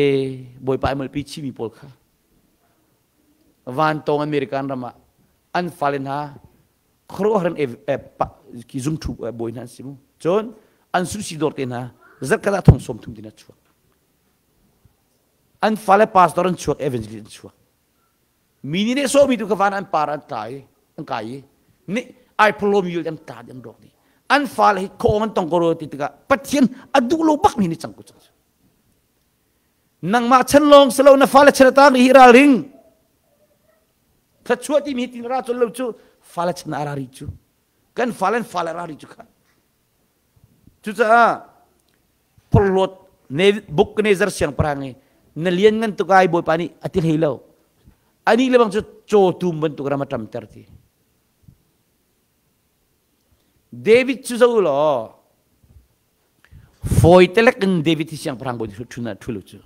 Speaker 1: Bawipa ai molpi chimi pawl kha vantawng American ram ah an fale hna khuaruahhar in ki zungthu bawi hna an si mu cun an susi dawr te hna zarhkhat ah thong sawm thum tin a chuak an fale pastor an chuak evangelist an chuak mi nih nih sawmi tu ka van an par an tla i an kai i ni ai pholo mi an tla an rawk dih an fale hi khong an tong ko ti tikah pathian a duh lo bak mi ni cang ko cang nangmah chan lawng silo na fale chan tang hi ralring Thluachuah timi tin ra cun lo cu fale chan ah ra ri cu. Kan fale an fale ra ri cu kha. Cucaah phorhlawt Nebuchadnezzar siangpahrang i na lian ngan tuk ai Bawipa nih a ti hlei lo. Anih le bang cu caw tum bantuk ram a ṭamter ti. David cu zo law fawi telek in David hi siangpahrang bawi ṭhun ah ṭhu lo cu.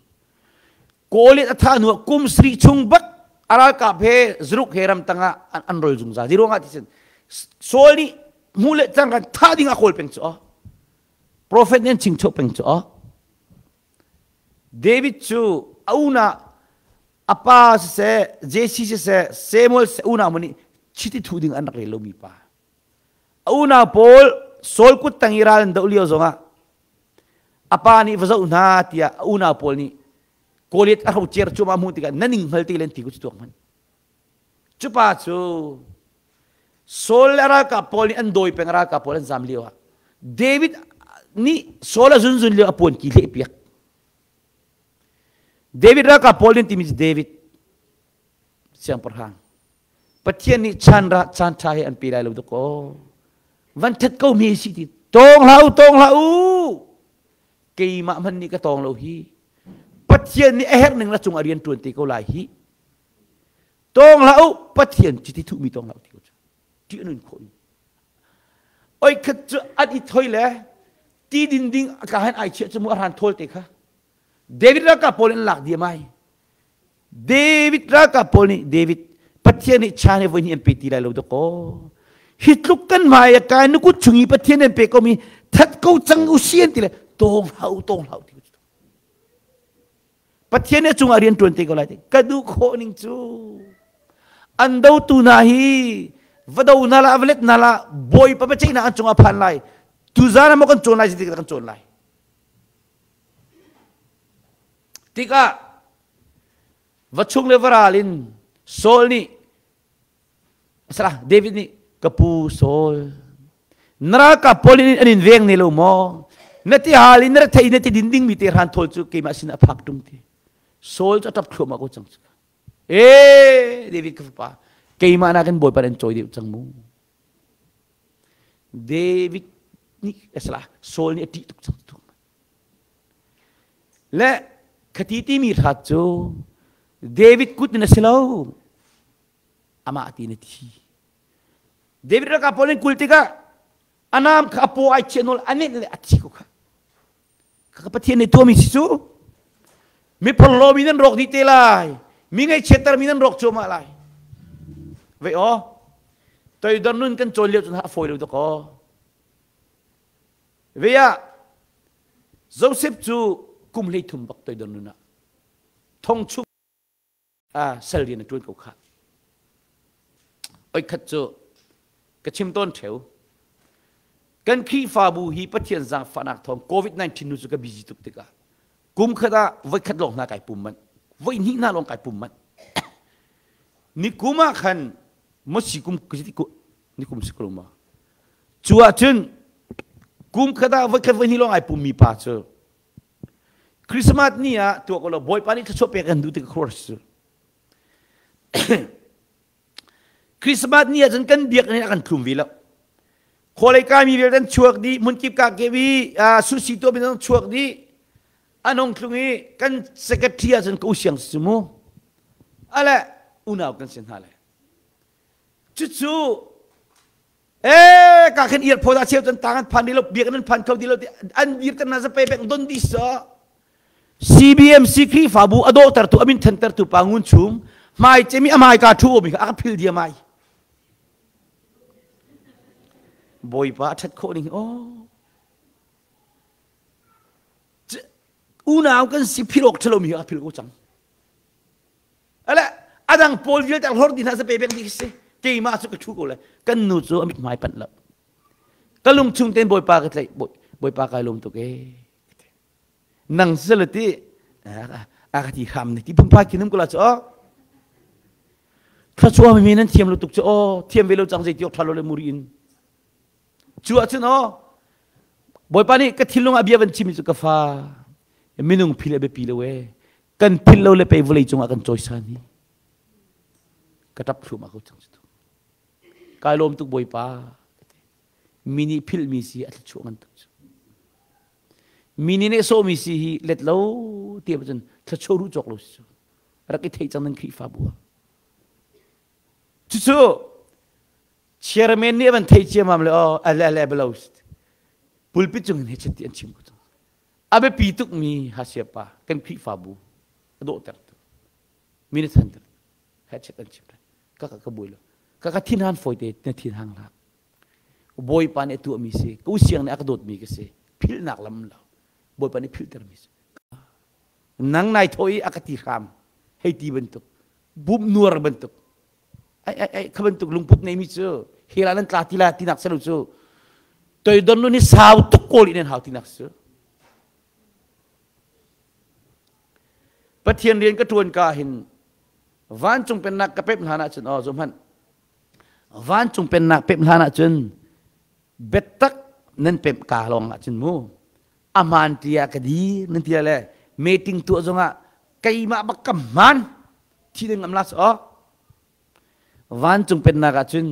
Speaker 1: Goliath a thah hnu ah kum sarih chung bak a ralkap he zuruk he ramtang ah an rol zungzal. Hi ruangah ti Saul nih hmuh le cang kan thah ding a kawl peng cu Prophet nih an chingchoh peng cu David cu a unah a pa siseh Jesse siseh Samuel siseh unau nih chiti thuh ding an rak rel lomi pa. A unau pawl Saul kut tang i ral an doh lio zongah a pa nih va zoh hna tiah a unau pawl nih Goliath a hrocer cuahmah hmuh tikah na ning hngal te len ti ku cu tuak hmanh. Cu pa cu Saul le ralkap pawl nih an dawi peng ralkap pawl an zam lio ah David nih Saul a zunzun lio a puan ki hleh piak. David ralkap pawl nih timi cu David siangpahrang Pathian nih chan ra caan ṭha he an pe lai lo dakaw. Van that ko mi si ti tawng hlah u tawng hlah u keimah hmanh nih ka tawng lo hi Pathian nih a herh ning la cung a rian ṭuan te ko lai hi tawng hlah u Pathian chiti thuhmi tawng hlah u ti ko cu ṭih nun khawh ni oi khat cu an i thoi le ti din ding a ka han ai chiah cu mu a hran thawl te kha David ralkap pawl in lak diam ai David ralkap pawl nih David Pathian nih chan he voi hnih an pe ti lai lo dakaw. Hi tluk kan hmai a kai na kut chung i Pathian an pe ko mi that ko cang u si an ti le tawng hau tawng hau ti Pathian nih cungah rian ṭuan te ko lai ti ka duh khawh ning cu an dotu hna hi va do hna la va let hna la bawipa biaceihnak an cungah phan lai tuzaan ah maw kan cawn lai zeitik kan cawn lai. Tikah va chung le va ral in Saul nih salah David nih ka pu Saul na ralkap pawl in an in veng ne lo maw na ti hal in na thei na ti din ding mi te hran thawl cu keimah sin a phak tung ti Saul cu a tap thluahmah ko cang e David ka fapa keimah nakin Bawipa an cawi deuh cang mu David nih salah Saul nih a ṭih tuk cang tuk Le khati timi hrat cu David kut in a si lo. Amah ti in a thi. David ralkap pawl in kul tikah a naam kha a paw ai chiah nawl a nenh le a thi ko kha. Ka Pathian nih tuahmi si cu mi phorhlawmi nan rawk dih te lai. Mi ngaihchiattermi nan rawk cuahmah lai. Vei aw, toidor nun kan cawn lio cun a fawi lo dakaw. Ve ah Joseph cu kum 13 bak toidor nun ah thong chung ah sal rian a ṭuan ko khah. Oi khat cu ka chim tawn ṭheu. Kan Khrihfabu hi Pathian zaangfahnak thawng COVID-19 nu cu ka busy tuk tikah kum khat ah voi khat lawng hna kai pum manh. Voi hnih hna lawng kai pum manh. Ni kum ah khan mosi kum ni kum si ko ma Cu ahcun kum khat ah voikhat voihnih lawng ai pummi pa cu Christmas ni ah tuah ko law Bawipa nih thluachuah pek kan duh ti ka khuar cu. Christmas ni ah cun kan biakinn a kan thlum ve lo. Khualei kaimi vialte an chuak dih, hmunkip ka kep i sushi tuah an chuak dih. An hong tlung i kan secretary ah cun ka usiang si mu. Ale unau kan si hna le. Cucu ee ka khin earphone a cheu cun tang an phan di lo biak an phan kho di lo ti an dir kan na zape bek don di so CBMC Khrihfabu a dawhtertu a min thantertu pa ngun chung hmai cemi a mai ka thu omi kha a ka phil dia mai Bawipa a that khawh ning oh unau kan si phil awk thalo mi a phil ko cang Ale adang pawl vialte hlor di hna sa pe bek dih si. Keimah cu ka thu ko le kan nu cu a mit hmai panh lo. Ka lung chung ten Bawipa ka tlaih Bawipa kai lawm tuk ee. Nang sel ti a ka ti hram ni ti phunphai kinum kula chu o. Thluachuah mi nan thiam lo tuk chu o thiam ve lo cang zei ti ok tha lo le muri in. Cu ahcun aw Bawipa nih ka thinlung ah bia van chim cu ka fa minung phil a biapi lo ee kan philh lo le pei vawlei cungah kan cawisan hi ka ṭap thluahmah ko cang cu kai lawm tuk Bawipa mi nih philhmi si a thluachuah ngan tuk cu mi nih nehsawhmi si hi let lo ti cun thluachuah ruh cawk lo si cu rak i theih cang nan Khrihfabu ah cucu Chairman nih a van thei ciamam le aw ale ale balo pulpit cung in hechet ti an chim ko cang. A biapi tukmi hasiapa kan Khrihfabu a dawhter tu mi na thanter hechet an chim ka ka ka buai lo ka ka thin han foi te na thin hang hlah Bawipa nih a tuahmi si ka usiang nih a ka dawtmi ka si philhnak lam lo Bawipa nih philhter mi si nang nai thaw i a ka ti hram hei ti bantuk bum nuar bantuk ai ai ai kha bantuk lungput neimi cu hell ah nan tla ti la tinak si lo cu toidon nun hi sau tuk kawl in nan hau tinak si Pathian rian ka ṭuan ka hin vancung pennak ka pep hlan ahcun aw zum hmanh vancung pennak pep hlan ahcun biatak nan pemh ka lawng ahcun mu ahmaan tiah ka dir nan ti le meeting tuah zongah keimah bak ka hmaan thi ding am las aw vancung pennak ahcun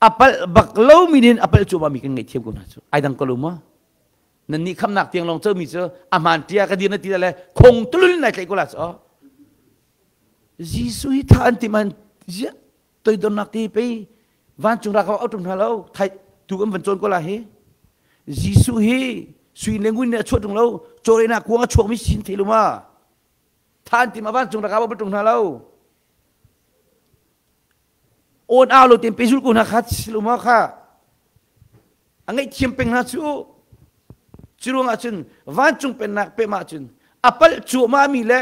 Speaker 1: a palh bak lomi nin a palh cuahmah mi kan ngaihthiam ko hna cu ai dang ko lo maw nan nih khamnak tiang lawng comi cu a hmaan tia ka dir na ti le khong tulul nai tlaih ko la cu aw Jesuh hi tha an ti man ziah toidornak ti pei vancung ra ka au ṭung hna lo thai tu kan van cawn ko la hi Jesuh hi sui le ngun nih a chuah ṭung lo cawlehnak kuang a chuakmi sin thei lo ma than tim a vancung ra ka au ṭung hna lo on au lo ten pezul ko hna kha si lo ma kha a ngaihthiam peng hna cu cu ruangah cun vancung pennak pem ahcun a palh cuahmah mi le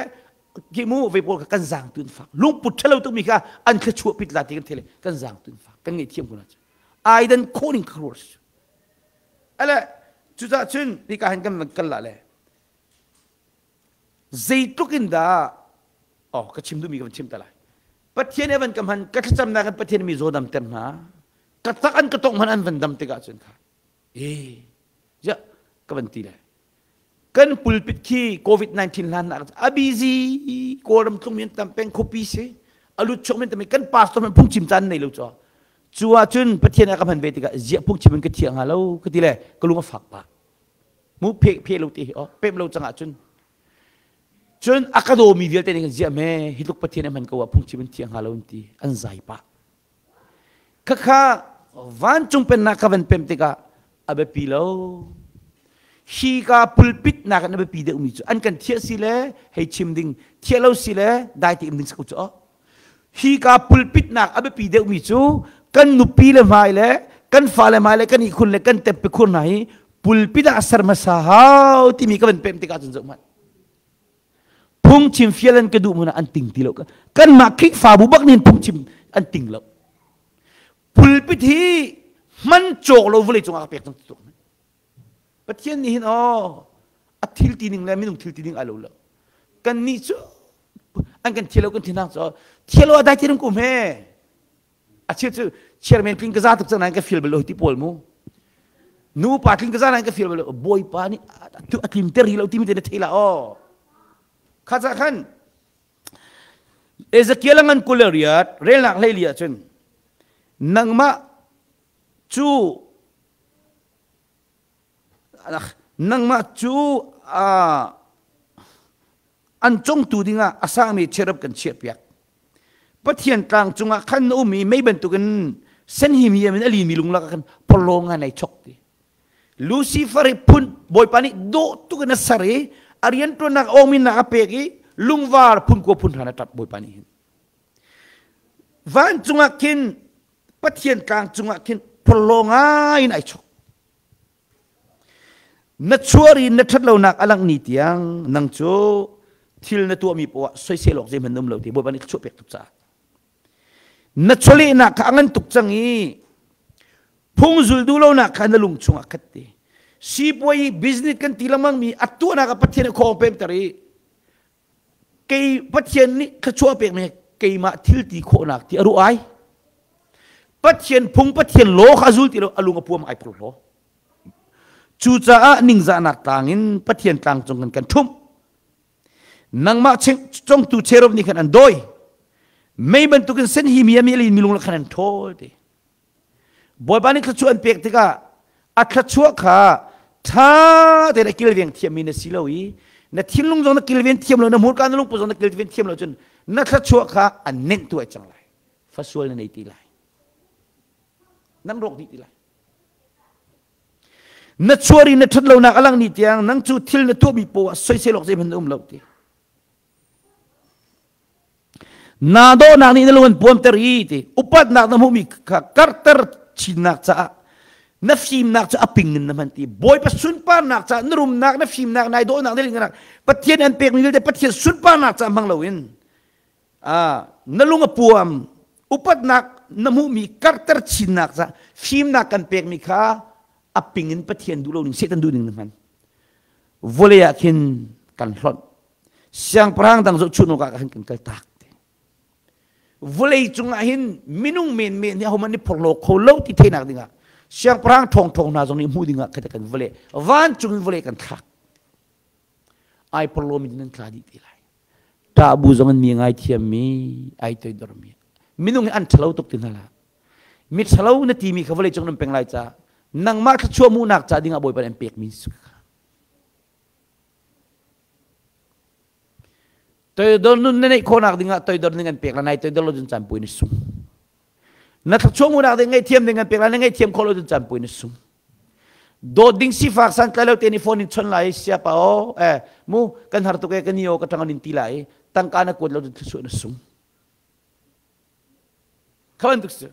Speaker 1: ki mu ve pawl kha kan zaang tun fak lungput ṭhalo tukmi kha an thluachuah pit la ti kan thele kan zaang tun fak kan ngaihthiam ko hna cu aidan khawh ning kha ruar ale cucah cun hika hin kan kal la le. Zeitluk in dah oh ka chim duhmi ka van chim ta lai. Pathian evan ka hman ka thlacamnak in Pathian mi zaw damter hna. Ka tak an ka tong hman an van dam tikah cun kha e ja ka van ti lai. Kan pulpit khi COVID-19 hlan nak a busy Kawlram tlung mi an tam peng khuapi si a lut chuak men tam kan pastor man phungchim caan nei lo cho. Cu ahcun Pathian a ka hman ve tikah ziah phungchim in ka thiang hnga lo ka ti le ka lung a fak pah. Mu phe phe lo ti hi oh pem lo cang ahcun cun a ka dawmi vialte nih ziah me hi tluk Pathian a hman ko ah phungchim in thiang hnga lo an ti an zai pah. Khakha vancung pennak ka van pem tikah a biapi lo. Hi ka pulpit nak in a biapi deuhmi cu an kan thiah si le hei chim ding thiah lo si le dai te im ding ko cu hi ka pulpit nak a biapi deuhmi cu kan nupi le hmai le kan fale hmai le kan ihkhun le kan teppe khur hna hi pulpit ah ser hmasa hau timi ka van pem tikah cun zoh hmanh phungchim fial an ka duh hmun ah an ting ti lo kanmah Khrihfabu bak nih phungchim an ting lo pulpit hi hman cawk lo vawlei cungah ka pek cang tuk Pathian nih hin aw a thil ti ning le minung thil ti ning ai lo lo kan nih cu an kan thialo kan thinang cu thialo a dai thiam kum he a chil cu chairman tling ka za tuk cang nain ka feel bal lo ti pawl mu nu pa tling ka za nain ka feel bal lo bawipa nih a tlim ter hi lo timi te na thei la aw kha ca khan Ezekiel ngan kul le riat relnak hlei li ahcun nangmah cu nangmah cu an congtu dingah a sangmi cherub kan chiahpiak. Pathian tlang cungah khan na um i mei bantukin senhim hiam in a limi lung lakah khan porhlaw ngai nai chok ti. Lucifer hi phun Bawipa nih dawh tuk in a ser i a rianṭuannak awminnak a pek i lungvar phun kua phun hran a ṭap Bawipa nih hin. Vancung ah khin Pathian tlang cungah khin porhlaw ngai in ai chok. Na chuar i na ṭhatlonak a langh ni tiang nang cu thil na tuahmi poah soisel awk zeihmanh na um lo ti Bawipa nih thluachuah pek tuk caah. Na chawlehnak kha a ngan tuk cang i phung zul duh lonak kha na lung chungah khat ti. Sipuai i business kan ti lengmang mi a tuahnak ah Pathian a khawng pemter i kei Pathian nih thluachuah pekmi keimah thil ti khawhnak ti a ruah ai. Pathian phung Pathian law kha a zul ti lo a lung a puam ai phurhlaw. Cucaah ningzahnak tlang in Pathian tlang cung kan kan ṭhumh. Nangmah congtu cherub nih khan an dawi. Mei bantukin sen hi mi a mi alin milung khan an ṭhawl ti. Bawipa nih thluachuah an pek tikah a thluachuah kha ṭha tein a kilveng thiammi na si lo i na thinlung zong na kilven thiam lo na hmurka na lungput zong na kilven thiam lo cun na thluachuah kha an nenh tu ai cang lai fasual na nei ti lai nan rawk dih ti lai na chuar i na ṭhat lonak a lang ni tiang nang cu thil na tuahmi poah soisel awk zeihmanh na um lo ti Naa dawhnak nih na lung an puamter i ti upatnak na hmuhmi kha karhter chinnak caah na fimnak cu a ping in na hman ti Bawipa sunparnak caah na rumnak na fimnak nai dawhnak na lingnak Pathian an pekmi vialte Pathian sunparnak caah hmang loin na lung a puam upatnak na hmuhmi karhter chinnak caah fimnak kan pekmi kha a ping in Pathian duh lo ning Satan duh ning na hman vawlei ah khin kan hlonh siangpahrang dang zohchunh awkah khan kan kal tak vawlei cungah hin minung menmen hi ahohmanh nih phorhlaw kho lo ti theihnak dingah siangpahrang ṭhawngṭhawng hna zong nih hmuh dingah khat kan vawlei vancung in vawlei kan thlak ai porhlawmi nan tla dih te lai ṭahbu zong in mi ngai thiammi ai toidormi minung hi an ṭhalo tuk ti hna hlah mi ṭhalo na timi kha vawlei cung nan peng lai ca nangmah thluachuah hmuhnak ca dingah Bawipa nih an pekmi si kha Toidor nun na neih khawhnak dingah toidor ning an pek la nai toidor lo cun caan pui na sung. Na thluachuah hmuhnak ding ngaihthiam ding an pek la na ngaihthiam khawh lo cun caan pui na sung. Dawt ding sifak santlai lo te nih phone in chon lai siapa o eh mu kan har tuk e ka ni o ka tang in ti lai tangka na kuat lo cun thluachuah na sung. Kha bantuk si.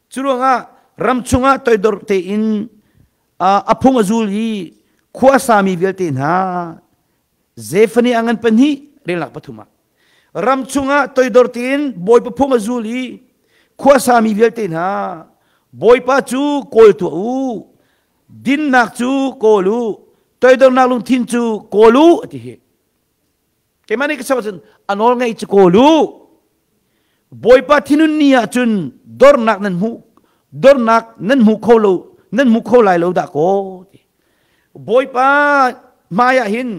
Speaker 1: Cu ruangah ram chungah toidor tein a phung a zul i khua sami vialte hna Zephaniah a ngan pahnih relnak pathum ah ram chungah toidor tein Bawipa phung a zul i khua sami vialte hna Bawipa cu kawl tuah u dinnak cu kawl u toidornak lungthin cu kawl u a ti hi. Keimah nih ka chim ahcun a nawl ngaih cu kawl u. Bawipa thinun ni ahcun dornak nan hmuh dornak nan hmu kho lo nan hmu kho lai lo dah kaw ti. Bawipa hmai ah hin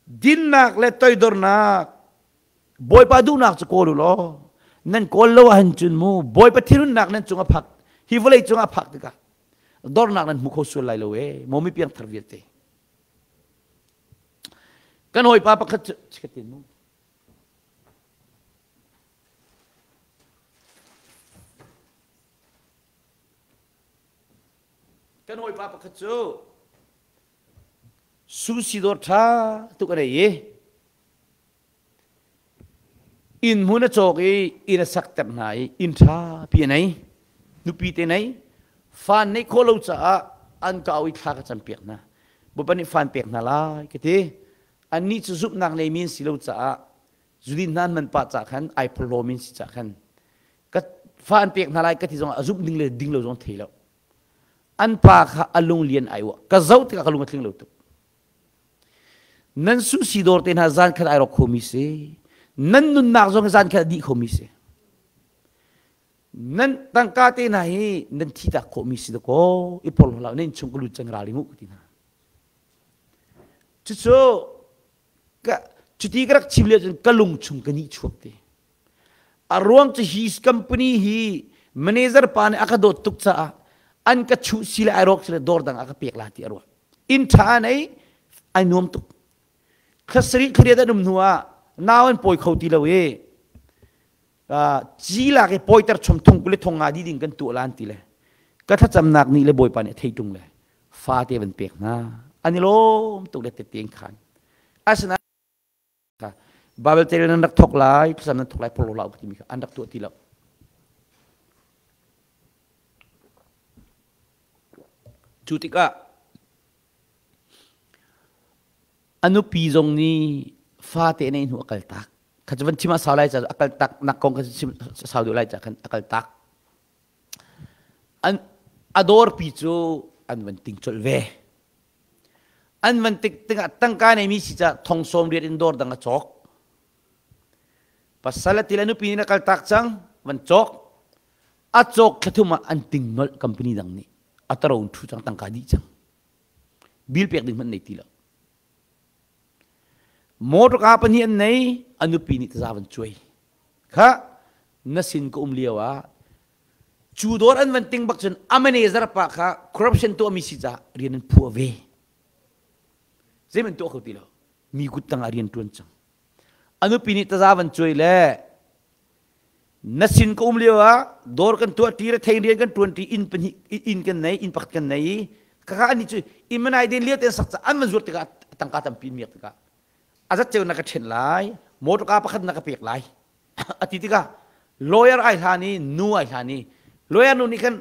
Speaker 1: dinnak le toidornak Bawipa duhnak cu kawl u law nan kawl lo ahhin cun mu Bawipa thinhunnak nan cung a phak hi vawlei cung a phak tikah dornak nan hmu kho sual lai lo e maw mi piangthar vialte kan hawipa pakhat cu chikatin mu kan hawipa pakhat cu sushi dawr ṭha tuk a nei i Inn hmun a cawk i inn a sakter hna i inn ṭhapi a nei. Nupi te nei. Fan neih khawh lo caah an ka au i thla ka campiak hna. Bawipa nih fan pek hna lai ka ti. Annih cu zumhnak neimi an si lo caah zudin hna an man pah cah khan ai phorhlawmi an si cah khan ka fa an pek hna lai ka ti zongah a zumh ding le ding lo zong thei lo. An pa kha a lung lian ai uah. Ka zoh tikah ka lung a tling lo tuk. Nan sushi dawr te hna zan khat ai rawk khomi si. Nan nunnak zong zan khat a dih khomi si. Nan tangka te hna hi nan thi tak khawhmi si dakaw i porhlaw hlah nan chung ka lut cang ral i mu ka ti hna. Cucu ka cuti ka rak chim lio cun ka lung chung ka nih chuak te. A ruang cu hi company hi manager pa nih a ka dawt tuk caah an ka chuh si le ai rawk si le dawr dang a ka pek la ti a ruah. Inn ṭha an ei ai nuam tuk. Thla sarih thla an um hnu ah nau an pawi kho ti lo i ci lak i pawiter chom thong kule thong nga di ding kan tuah lan ti le ka thlacamnak nih le Bawipa nih a thei ṭung le fate van pek hna an i lawm tuk le tette in khan asinain Bible tel nan rak thok lai thlacam nan thok lai porlo hlah u timi kha an rak tuah ti lo. Cu tikah a nupi zong nih fate nei hnu a kal tak. Kha cu van chim a sau lai ca a kal tak nak kong kha chim sau deuh lai ca khan a kal tak. An a dawrpi cu an van ting colh ve. An van tik tikah tangka neimi si caah thong sawm riat in dawr dang a cawk. Pasal a til a nupi nih a kaltak cang, van cawk. A cawk thlathum ah an ting nolh company dang nih. A taro in ṭhu cang tangka dih cang. Bill pek ding hmanh nei ti lo. Motorka pahnih an nei, a nupi nih taza van cuai. Kha na sin ka um lio ah Cu dawr an van ting bak cun a manager pa kha corruption tuahmi si caah rian an phuah ve. Zeihmanh tuah kho ti lo. Mi kut tang ah rian ṭuan cang. A nupi nih taza van cuai le na sin ka um lio ah dawr kan tuah ṭi rethei rian kan ṭuan ṭi inn pahnih inn kan nei inn pakhat kan nei i kaka ani cu inn manai den lio ten sak ca an van zuat tikah tangka tampi miak tikah a zat ceu na ka ṭhen lai motor ka pakhat na ka pek lai a ti tikah lawyer ai hlan i nu ai hlan i lawyer nu nih khan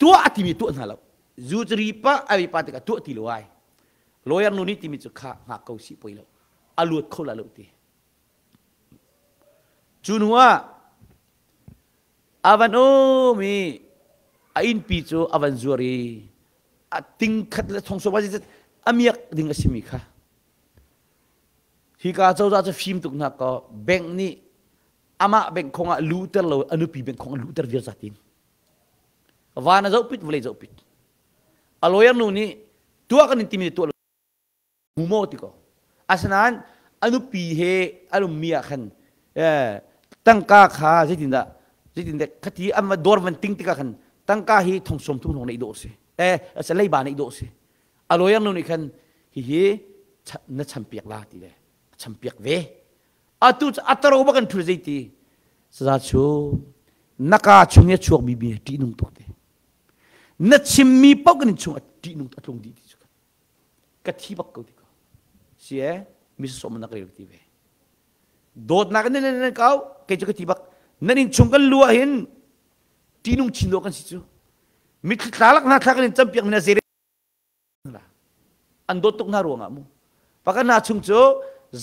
Speaker 1: tuah a timi tuah hna lo zu cu ri pa ai pa tikah tuah ti lo ai lawyer nu nih timi cu kha hngak ko si poi lo a luat kho la lo ti cu hnu ah a van um i a innpi cu a van zuar i a ting khat le thong so a miak ding a simi kha Hika cozah cu fim tuk hna kaw bank nih amah bank khong ah luhter lo a nupi bank khong ah luhter viar zatin. Van a zoh pit vawlei zoh pit. A lawyer nu nih tuah kan in timi tuah lo hmu maw ti ko. Asinain a nupi he an ummi ah khan tangka kha zeitindah zeitindah khati an va dawr van ting tikah khan tangka hi thong sawm thum hrawng neih dawh si eh leiba neih dawh si a lawyer nu nih khan hihi na champiak la ti le a champiak ve atu cu ataro bak an thul zeiti saza chu naka chung i chuak mi mi ṭih nung tuk te na chimmi paoh kan in chung a ṭih nung a tlung dih ti cu ka thi bak ko ti ko si e mi som na ka rel ti ve dawtnak in nan nan kau kei cu ka ti bak nan in chung kan lu ah hin ṭih nung chin dawh kan si cu mitthli tla lak hna thla kan in campiak mi na zei An dawt tuk hna ruangah mu. Pakhat hna chung cu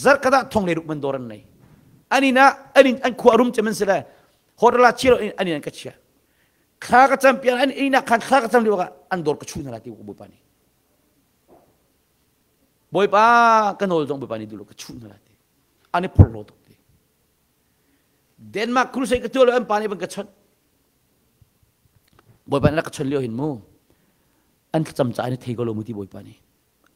Speaker 1: zarkhat ah thong le ruk man dawr an nei. An inn ah an inn an khua rum cem an si le hotel ah chia an inn an ka chia. Thla ka cam pian an inn ah khan thla ka cam lio ah an dawr ka chuh hna la ti Bawipa nih. Bawipa ka nawl zong Bawipa nih duh lo ka chuh hna la ti. An i phorhlaw tuk ti. Denmark crusade ka tuah lo an pa nih van ka chawnh. Bawipa nih rak ka chawnh lio hin mu. An thlacam ca in thei ko lo mu ti Bawipa nih.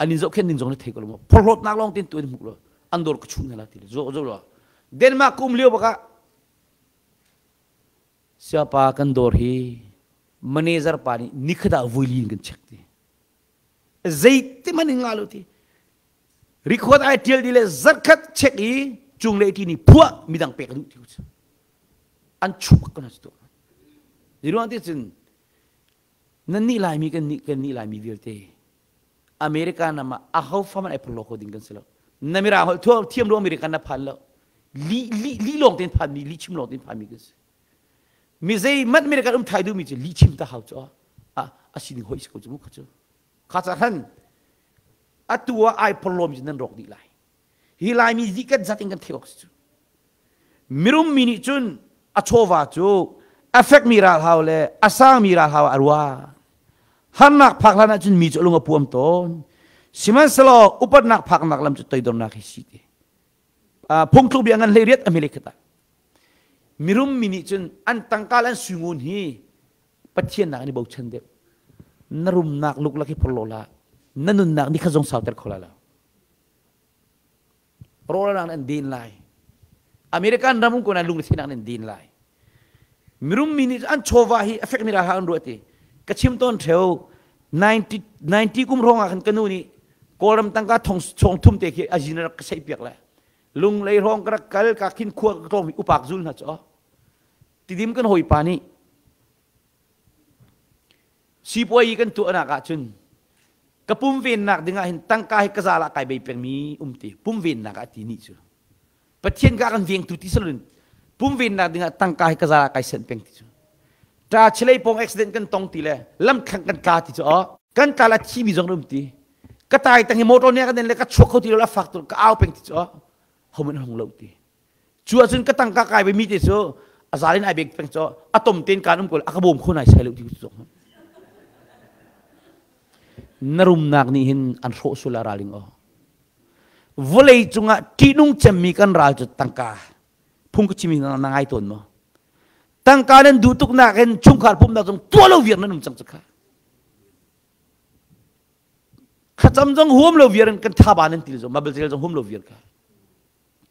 Speaker 1: An in zohkhenh ning zong na thei ko lo mu. Phorhlawtnak lawng tin tu in hmuh lo. An dawr ka chuh hna la ti le. Zo zo lo. Denmark ka um lio bakah Siapa kan dawr hi manager pa nih nikhat ah vui in kan check ti. Zeiti hmanh in ngah lo ti. Record ai tial di le zarkhat check i cung le ti ni phuah midang pek duh ti ku an chuh bak kan tu. Ziruang ti cun nan nih laimi kan nih kan nih laimi vialte America nam ah aho fa man ai phurlo kho ding kan si lo. Na mirang holh thiam lo American na phan lo. Li li li lawng ten phan mi li chim lawng ten phan mi kan si. Mi zei mat American um thai duh mi cu li chim ta hau cu a a si ding hoi si ko cu mu kha cu. Kha ca khan atu ah ai phorlawm cu nan rawk dih lai. Hi Laimi dih kan zat in kan theih awk si cu. Mirum mi nih cun a chawva cu a fekmi ralhau le a sangmi ralhau ah a ruah. Harnak phak hlan ahcun mi cu a lung a puam tawn. Sihmanhsehlaw upatnak phaknak lam cu toidornak hi si ti. Phungthluk bia ngan hlei riat a hmele khat ah. Mirum mi nih cun an tangka le an suingun hi Pathian nak an i bochan deuh. Na rumnak luklak hi phorhlaw hlah. Na nunnak ni khat zong sauter kho lai lo. Rawlnak an din lai. American ram um ko na lungretheihnak an din lai. Mirum mi nih an chawva hi a fekmi ralha an ruah ti. Ka chim tawn theo 90 90 kum hrawng ah khan ka nu nih Kawlram tangka thong chong thum te khi a zin rak ka seih piak le lunglei hrawng ka rak kal ka khin khua ka tlawm upak zul hna chu tidim kan hawipa nih sipuai kan tuahnak ahcun ka pum vennak dingah hin tangka hi ka zal ah kai bei pengmi um ti pum vennak ah ti nih cu Pathian ka kan vengtu ti salun pum vennak dingah tangka hi ka zal ah kai senh peng ti cu ta chilei pong accident kan tong ti le lam thlang kan tla ti cu o kan tla la thi mi zong um ti ka tai tang hi motor ne kan le ka chuak kho ti lo la fak tu ka au peng ti cu o homan hong lo ti Cu ahcun ka tangka kai ve mi te cu a zal in ai bek peng cu a tom ten kan um ko a ka bawm kho nai sai lo ti cu na rumnak nih hin an hrawh sul a raling o vawlei cungah ṭihnung cemmi kan ral cu tangka phung ka chimi na ngai tawn maw tangka nan duh tuk nak in chungkhar pumnak zong tuah lo viar nan um cang cu kha thlacam zong huam lo viar in kan thaba nan til zong mabel zong huam lo viar kha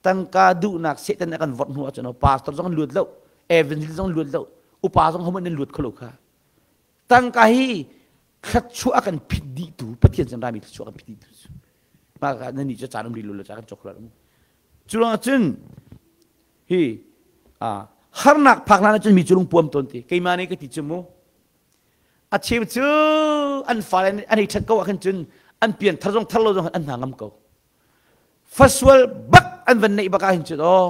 Speaker 1: Tangka duhnak Satan a kan vorh hnu ahcun pastor zong an luat lo, evangelist zong an luat lo, upa zong hohmanh an luat kho lo kha. Tangka hi thluachuah a kan phit dihtu Pathian sin rami thluachuah a kan phit dihtu cu. Mah ka nan nih cu caan um rih lo lo ca kan cawk lo. Cu ruangah cun hi harnak phak hlan ahcun mi cu lung puam tawn ti. Keimah nih ka ti cu mu. A cheu cu an fale an ei ṭhat ko ah khan cun an pian thar zong thar lo zong an hna ngam ko. Fasual bak an van neih bak ah hin cun aw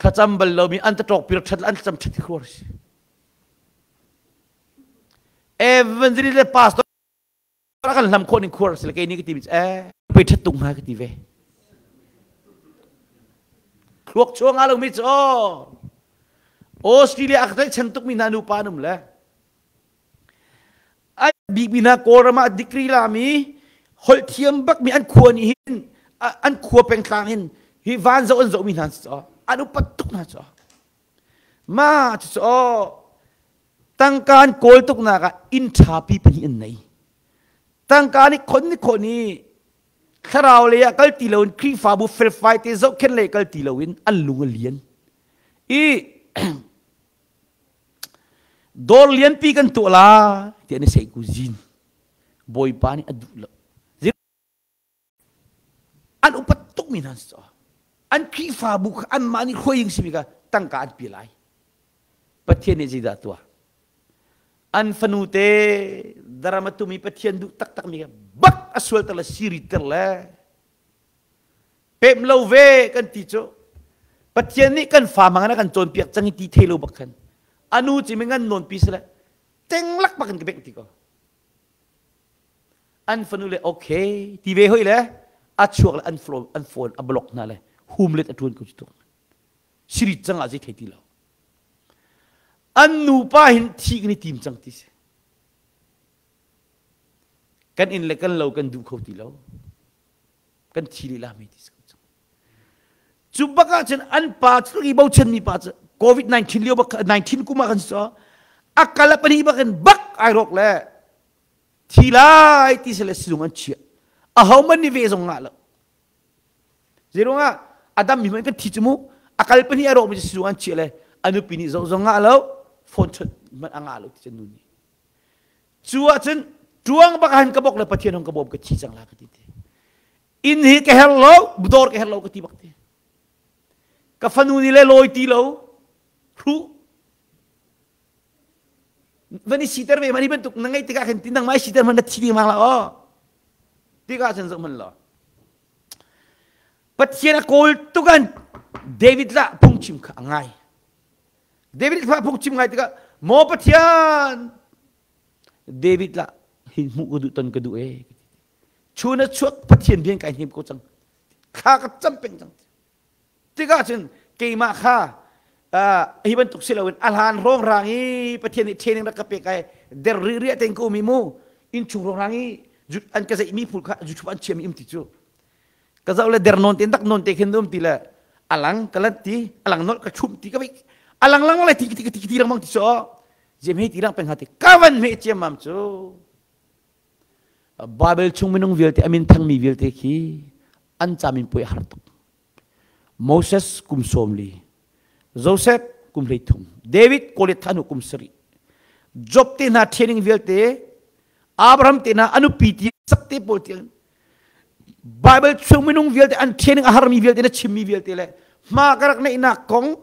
Speaker 1: thlacam bal lomi an taṭawk pir ṭhat an thlacam ṭhat khuar si. Evangelist le pastor a kan hlam khawh ning khuar si le kei nih ka ti mi eh pei ṭhat tuk hnga ka ti ve. Thluak chuang nga lomi cu aw Australia a ka tlaihchan tukmi hna nupa an um le A bikmi hna Kawlram ah degree lami holh thiam bakmi an khua nih hin an khua pengtlang hin hi van zoh an zohmi hna cu an upat tuk hna cu ma cu tangka an kawl tuknak ah inn ṭha pi pahnih an nei tangka nih khon ni khon i thlarau lei ah kal ti loin Khrihfabu felfai te zohkhenh lei kal ti loin an lung a lian i Dawr lianpi kan tuah la ti an i seih ku zin. Bawipa nih a duh lo. An upat tukmi hna si An Khrihfabu kha anmah nih hruai ding simi kha tangka an pi lai. Pathian nih zeidah tuah? An fanu te daram a tumi Pathian duh taktakmi kha bak a sualter le siriter le Pem lo ve kan ti cu Pathian nih kan fa mang a kan cawnpiak cang i ti thei lo bak khan anu ci mi ngan nawn pi sile tenglak bak in ka bengh ti ko an fanu le okay ti ve hoi le a chuak le an phone an phone a block hna le hum let a tuan ko cu tuk siri cang ah zei thei ti lo an nupa hin thi kan i tim cang ti si kan inn le kan lo kan duh kho ti lo kan thi lila mi ti si ko cang. Cu bak ah cun an pa cu i bochanmi pa cu COVID-19 lio bak 19 kum ah kan si a kal a pahnih bak in bak ai rawk le thi lai ti se le sizung an chiah. Aho man nih ve zong ngah lo. Zeiruangah a dam mi hmanh kan thi cu mu a kal pahnih a rawk mi cu sizung an chiah le a nupi nih zoh zong ngah lo phone chawnh hmanh a ngah lo ti cun nu nih. Cu ahcun tuang bak han ka bok le Pathian hong ka bawm ka thi cang la ka ti ti. Inn hi ka her lo, dawr ka her lo ka ti bak ti. Ka fanu nih le lawi ti lo, hruh. Van i siter ve mani bantuk na ngeih tikah khin ti nangmah i siter hmanh na thi ding la aw. Tikah cun zoh hmanh law. Pathian a kawl tukan David lah phungchim kha a ngai. David kha phungchim ngai tikah maw Pathian David lah hi hmuh ka duh ton ka duh e. Chun a chuak Pathian bian kai hnem ko cang. Thla ka cam peng cang. Tikah cun keimah kha hi bantuk si loin a hlan rongrang i Pathian nih training rak ka pek ai der ri ria tein ka um i mu innchung rongrang i an ka zeihmi phul kha YouTube an chiami um ti cu ka zoh le der nawn te dak nawn te khin um ti le alang ka lat ti alang nolh ka chum ti ka vei alang lang le ti ti ti ti lang mang ti so jem hei ti lang peng ha ti ka van me chiam mam cu Bible chung minung vialte amin thangmi vialte khi an camin puai har tuk Moses kum 40, Joseph kum 33, David Goliath thanu kum 7, Job te hna training vialte, Abraham te hna anupi ti sak te pawl tiang Bible chung minung vialte an training a harmi vialte na chimmi vialte le hma ka rak neihnak kong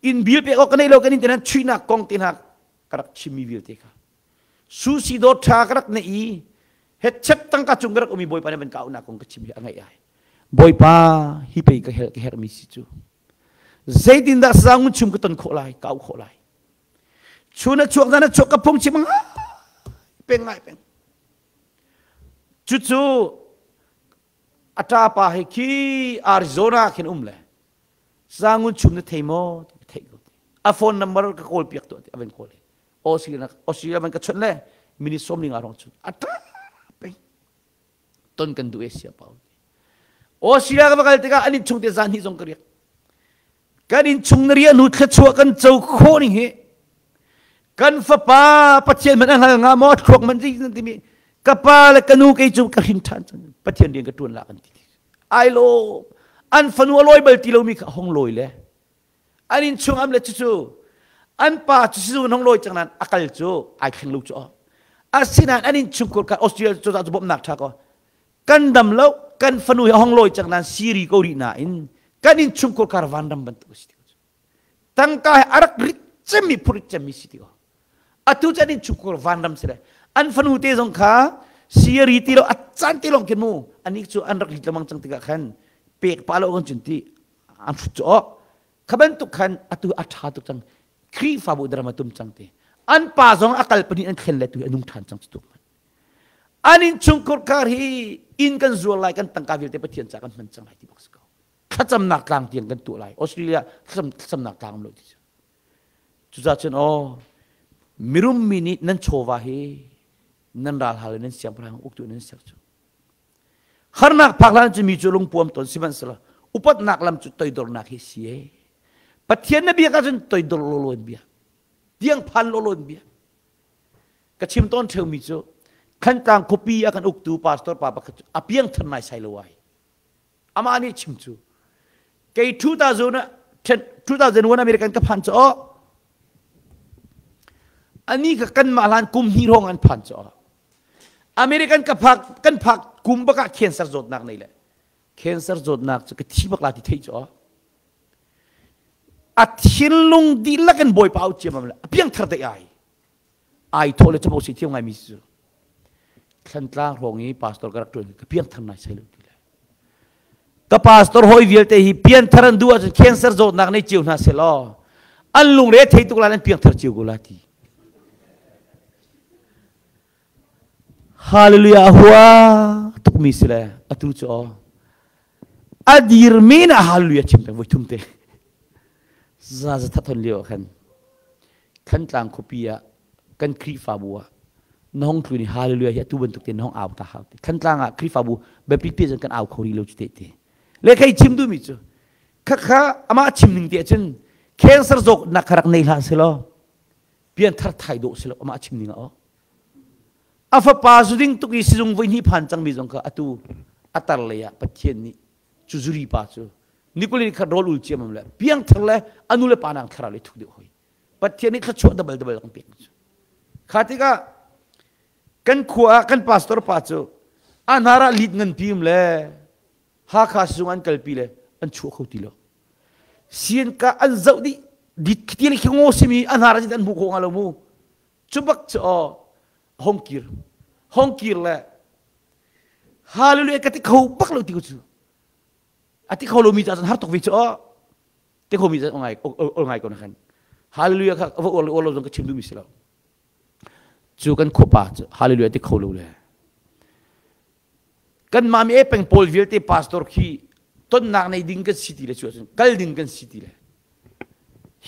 Speaker 1: in bil pek awk ka nei lo kan in te nan chuihnak kong te hna ka rak chimmi vialte kha Susi dawt ṭha ka rak neih i hetchet tangka cung ka rak um i Bawipa nih van ka auhnak kong ka chim hi a ngaih ai. Bawipa hi pei ka helh ka herhmi si cu. Zeitindah sangun chum ka ton khawh lai, ka auh khawh lai. Chun a chuak zan a chuak ka phung chim ngai peng ngai peng. Cucu a ṭapa he khi Arizona khin um le sangun chum na thei maw? Theih ko. A phone number ka kawl piak tuah ti a van kawl. Australia man ka chawnh le minute 15 rong chun a ṭap peng ton kan duh e sia pau Australia ka va kal tikah an innchung te zan hi zong ka riak kan innchung na riah hnu thluachuah kan co khawh ning hi kan fapa Pathian man a hngal nga maw thluak man ri nan timi ka pa le ka nu kei cu ka hrin ṭhan cang Pathian rian ka ṭuan la kan ti ai lo an fanu a lawi bal ti lomi kha hong lawi le An inn chung am le cucu an pa cu sizung hong lawi cang nain a kal cu ai thleng lo cu asinain an inn chungkhur kha Australia cozah cu bawmhnak ṭha ko kan dam lo kan fanu hi hong lawi cang nain siri ko rih nain kan inn chungkhur kha vanram bantuk a si ti ko tangka he a rak rit cemmi phurit cemmi si ti ko atu cu an inn chungkhur vanram si le an fanu te zong kha siri ti lo a caan te lawng khin mu anih cu an rak rit lengmang cang tikah khan pek pa lo kan cun ti an hrut cu awk kha bantuk khan atu a ṭha tuk cang Khrihfabu drama tum cang ti an pa zong a kal pahnih an thlen le tu hi a nung ṭhan cang cu tuk an inn chungkhur kar hi inn kan zuar lai kan tangka vialte Pathian ca kan hman cang lai ti bak si ko thlacamnak tlang tiang kan tuah lai Australia thlacamnak tlang um lo ti cu cucaah cun aw mirum mi nih nan chawva hi nan ral hal nan siangpahrang uktu nan ser cu Harnak phak hlan cu mi cu lungpuam tawn sihmanhsehlaw upatnak lam cu toidornak hi si e. Pathian na biak ahcun toidor lawlaw in bia. Tiang phan lawlaw in bia. Ka chim tawn ṭheumi cu Thantlang khuapi a kan uktu pastor pa pakhat cu a piangthar nai sai lo ai. Amah nih chim cu kei 2001 American ka phan cu ani ka kanmah hlan kum hnih hrawng an phan cu American ka phak kan phak kum bak ah cancer zawtnak nei le cancer zawtnak cu ka thi bak la ti theih cu a thinlung dihlak in bawipa au ciamam le a piangthar dei ai ai thawh le capo si thiam ngai mi si cu thlantlang hrawng i pastor ka rak ṭuan ka piangthar nai sai lo ti le ka pastor hawi vialte hi pianthar an duh ahcun cancer zawtnak nei cio hna seh law an lungre thei tuk lai an piangthar cio ko la ti Hallelujah hua tukmi si le atu cu aw a dirmi na hallelujah chim peng voi thum te za za thathon lio khan Thantlang khuapi ah kan Khrihfabu ah na hong tlun i hallelujah hi atu bantuk te na hong au ta hau te Thantlang ah Khrihfabu biapi te kan au kho rih lo cu te te le kai chim duhmi cu. Khakha amah chim ning te cun cancer zawtnak kha rak nei hlah selaw pianthar thai dawh selaw amah chim ning ah a fapa zuding tuk i sizung voi hnih phan cangmi zong kha atu a tar lei ah Pathian nih cu zuri pa cu nikulin khat rawl ul ciamam le piangthar le anu le pa nang thlarau le thuk deuh hoi Pathian nih thluachuah dabal dabal kan pek cu kha tikah kan khua ah kan pastor pa cu a hnar ah lit ngan pi um le Hakha sizung an kalpi le an chuah kho ti lo. Sian ka an zoh dih dit khiti le khingo simi a hnar an hmu kho nga lo mu. Cu bak cu aw hong kir. Hong kir le hallelujah ka ti kho bak lo ti ko cu. A ti kho lo mi ca cun har tuk ve cu aw. Ti kho mi ca ngai ol ngai ko na khan. Hallelujah kha va ol ol lo zong ka chim duh mi si lo. Cu kan khuapa cu hallelujah ti kho lo le. Kanmah mi peng pawl vialte pastor khi tonnak nei ding kan si ti le cu ahcun kal ding kan si ti le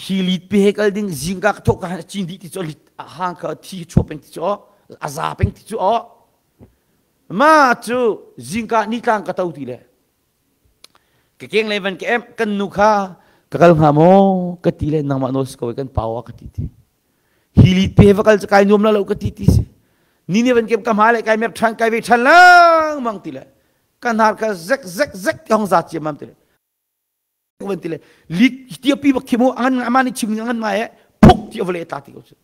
Speaker 1: hi lit pe he kal ding zingka ka thawk ka han cin dih ti cu lit a hang kha thi chuak peng ti cu a za peng ti cu ma cu zingka nitlang ka to ti le ka keng le van ka em kan nu kha ka kal hnga maw ka ti le nangmah nawl si ko kan pawa ka ti ti Hi li te va kal cu kai nuam la lo ka ti ti si. Ni ne van kem ka hma le kai mer than kai ve than lengmang ti le ka hnar ka zek zek zek ti hong za ciam mam ti le van ti le li tia pi bak khimu angan ama ni chim ngan ma e phuk ti avle ta ti ko chu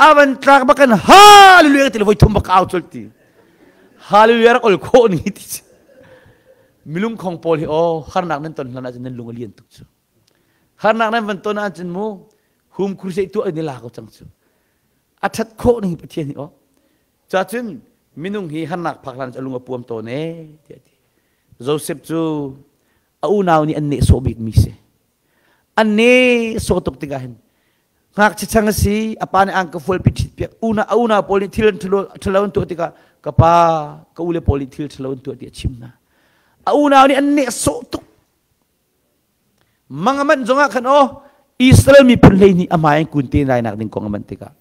Speaker 1: avan tlak bakan hallelujah ti le voi thum bak au chol ti hallelujah rak ol kho ni ti milung khong pawl hi o harnak nan ton hlan ahcun nan lung a lian tuk chu Harnak nan van ton ahcun mu hum crusade tuah in i la ko cang cu. A ṭhat khawh ning Pathian hi aw. Cacun minung hi harnak phak hlan a lung a puam tawn ee tiah ti. Joseph cu a unau nih an nehsawh bikmi si. An nehsawh tuk tikah hin ngakchia chang a si a pa nih ang ka fual pi ṭhit piak una a unau pawl nih thil an ṭhalo an tuah tikah ka pa ka ule pawl nih thil ṭhalo an tuah ti a chim hna. A unau nih an nehsawh tuk Mang a manh zongah khan aw Israel miphun 12 a hmai an kun te lai nak ding kong a manh tikah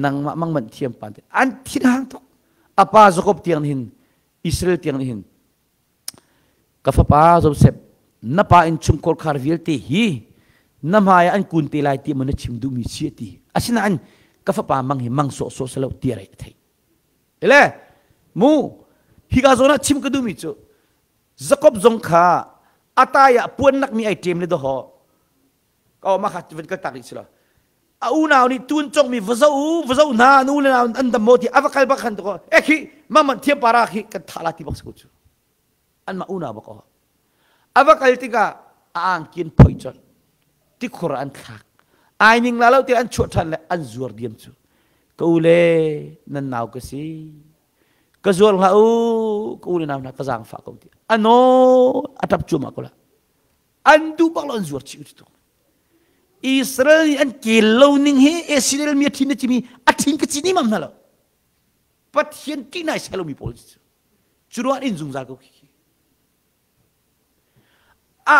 Speaker 1: nangmah mang manh thiam pan te an thinhang tuk a pa Jacob tiang hin Israel tiang hin ka fapa Joseph na pa in chungkhar khar vialte hi na hmai an kun te lai ti maw na chim duhmi si ti asinain ka fapa mang hi mang sawh sawh selo ti rai a thei ele mu hika zawn ah chim ka duhmi cu Jakob zong kha a tai ah puan nakmi ai ṭem le dawhaw ka mah kha van kal tak rih si lo a unau nih tun congmi va zoh u va zoh hna an u le nau an dam maw ti a va kal bak khan to e khi mah thiam para khi kan thah la ti bak si ko cu an mah unau bak a va kal tikah a angki an phoih colh tikhur an thlak ai ning la lo ti an chuah ṭhan le an zuar diam cu ka u le nan nau ka si ka zuar hlah u ka u le nau hna ka zaangfah ko ti ano a tap cuahmah ko la an duh bak lo an zuar chih u Israel nih an kel lo ning hi Israel mi a thin na cimi a thin ka cini mam hna lo Pathian ti nai sai lomi pawl cu cu ruah in zungzal ko khi a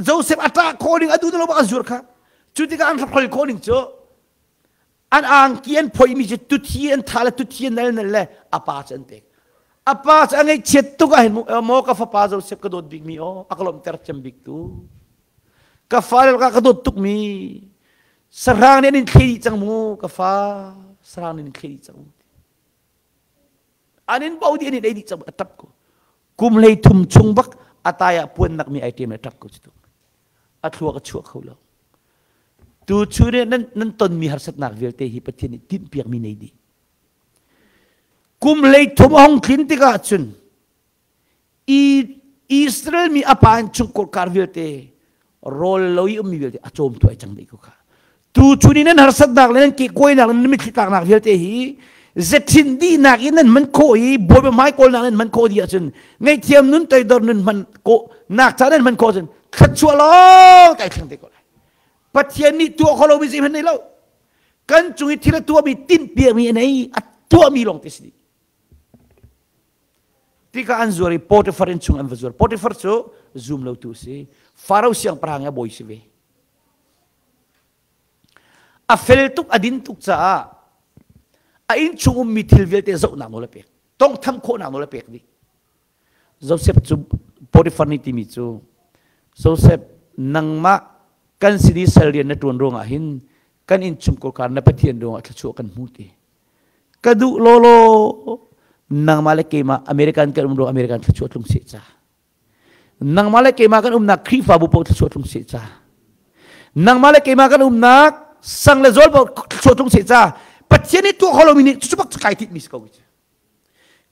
Speaker 1: Joseph a ṭah khawh ning a duh lo bak an zuar kha cu tikah an hrol khawh ning cu an angki an phoihmi cu tuthi an tha le tuthi an nal nal le a pa cu an pek a pa cu a ngaihchiat tuk ah hin maw ka fapa Joseph ka dawt bikmi aw a ka lawmhter cem bik tu ka fa le ka dawt tukmi sahrang nih an in thlei dih cang mu ka fa sahrang nih an in thlei dih cang mu an in bo dih an in ei dih cang a tap ko kum hlei thum chung bak a tai ah puan nak mi ai ṭem le tap ko cu a thluak a chuah kho lo. Tu chun i nan, nan tonmi harsatnak vialte hi Pathian nih tinhpiakmi nei dih. Kum 33 a hung tlin tikah cun Israel mi a pa in chungkhar kar vialte rawl lo i ummi vialte a cawmtu ai cang dih ko kha. Tu chun i nan harsatnak le nan kehkuainak le nan mitthli tlaknak vialte hi zethin dihnak in nan man khawh i Bawipa hmai kawlnak nan man khawh dih ahcun ngaihthiam nun toidor nun hman kawh nak ca nan hman khawh ahcun thluachuah lawng kai thleng te ko lai. Pathian nih tuah kho lomi zeihmanh nei lo. Kan cung i thil a tuahmi tinhpiakmi a nei a tuahmi lawng te si dih. Tikah an zuar i Potiphar inn chung an va zuar. Potiphar cu zum lotu a si. Faro siangpahrang i a bawi si ve. A fel tuk a din tuk caah a inn chung ummi thil vialte zohnak nawl a pek. Tongtham khawhnak nawl a pek dih. Joseph cu Potiphar nih timi cu Joseph, nangmah kan sin i sal rian na ṭuan ruangah hin kan innchungkhar kha na Pathian ruangah thluachuah kan hmu ti. Ka duh lawlaw nangmah le keimah American kan um ruang American thluachuah tlung seh ca. Nangmah le keimah kan umnak Khrihfabu paoh thluachuah tlung seh ca. Nangmah le keimah kan umnak sang le zawl paoh thluachuah tlung seh ca. Pathian nih tuah kho lomi nih cucu bak cu kai tinh mi si ko.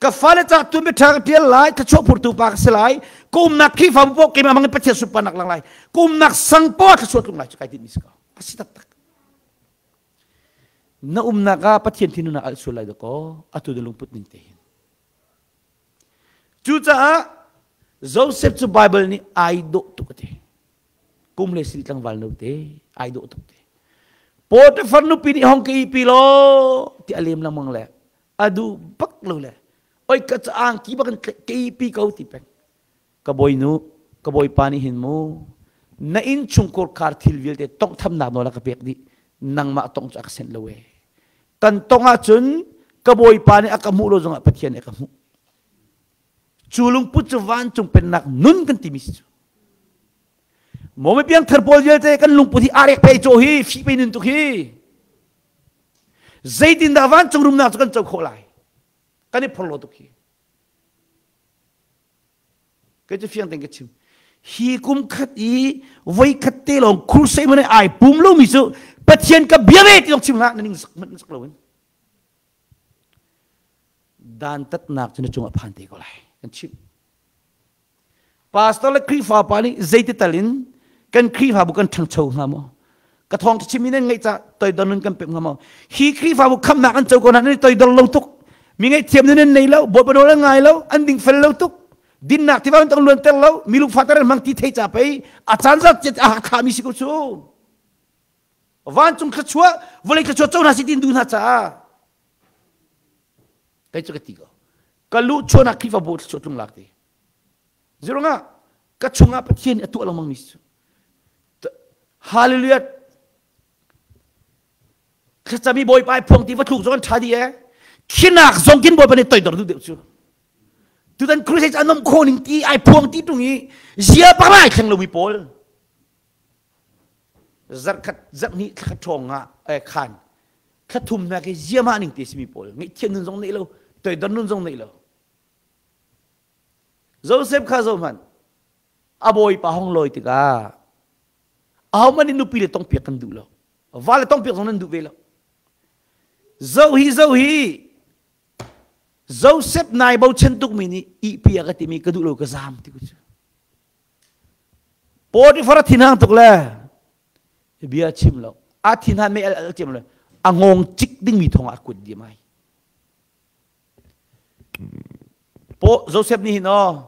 Speaker 1: Ka fale ca tuan bia ṭha ka ṭial lai, thluachuah phurtu pa ka si lai. Ka umnak Khrihfabu paoh keimah hmang in Pathian sunparnak lang lai. Ka umnak sang paoh thluachuah tlung lai cu kai tinh mi si ko. A si taktak. Na umnak ah Pathian thinhun ah alh sual lai dakaw atu na lungput ning te hin. Cucaah Joseph cu Bible nih ai dawh tuk a ti. Kum le sili tlangval no te ai dawh tuk te. Potiphar nupi nih hong ka ipi law ti a lem lengmang le a duh bak lo le oi ka caang ki bak in ka ipi ko ti peng. Ka bawinu, ka bawipa nih hin mu na inn chungkhur khar thil vialte tonghthamnak nawl a ka pek dih nangmah tong cu a ka senh lo e. Kan tong ahcun ka bawipa nih a ka hmuh lo zongah Pathian nih a ka hmuh. Cu lungput cu vancung pennak nun kan timi si cu. Maw mi piangthar pawl vialte kan lungput hi arek pe caw hi fi pe nun tuk hi. Zeitindah vancung rumnak cu kan co khawh lai? Kan i phorhlaw tuk hi. Kei cu fiang tein ka chim. Hi kum khat i voi khat te lawng crusade man ai pum lomi cu Pathian ka bia ve ti zong chim hlah na ning sak sak loin. Dantatnak cu na cungah phan te ko lai. Kan chim. Pastor le Khrihfa pa nih zeiti tal in kan Khrihfabu kan ṭhangcho hnga maw? Ka thawng chim in nan ngaih ca toidor nun kan pek hnga maw? Hi Khrihfabu khamnak an co ko na nan toidor lo tuk. Mi ngaihthiam nun an nei lo, Bawipa nawl an ngai lo, an dingfel lo tuk. Dinnak tiva an tong luanter lo, mi lungfahter an hmang ti thei ca pei a caan zat a hakha mi si ko cu. Vancung thluachuah, vawlei thluachuah co hna si tin duh hna caah. Kei cu ka ti ko. Ka lu chuanak Khrihfabu thluachuah tlung lak ti. Zirungah ka chungah Pathian nih a tuah lengmang mi cu. Hallelujah. Thlacam i Bawipa i phuang ti va thluk zong an ṭha dih ee. Khinak zong kin Bawipa nih toidor duh deuh cu. Tutan crusade an um khawh ning ti ai phuang ti ṭung i zia pakhat ai thleng lomi pawl. Zarhkhat zarhhnih thlakhat ṭhawng ah khan thlathum nak i zia mah ning ti simi pawl ngaihthiam nun zong neih lo toidor nun zong neih lo. Joseph kha zoh hmanh. A bawipa hong lawi tikah ahohmanh nih nupi le tongpiak kan duh lo. Va le tongpiak zong nan duh ve lo. Zoh hi zoh hi Joseph nai bochan tukmi nih ihpi a ka timi ka duh lo ka zaam ti ku cu. Potiphar a thinhang tuk le bia chim lo. A thinhan mei al al cem le a ngong cik dingmi thong ah a kut diam ai. Joseph nih hin aw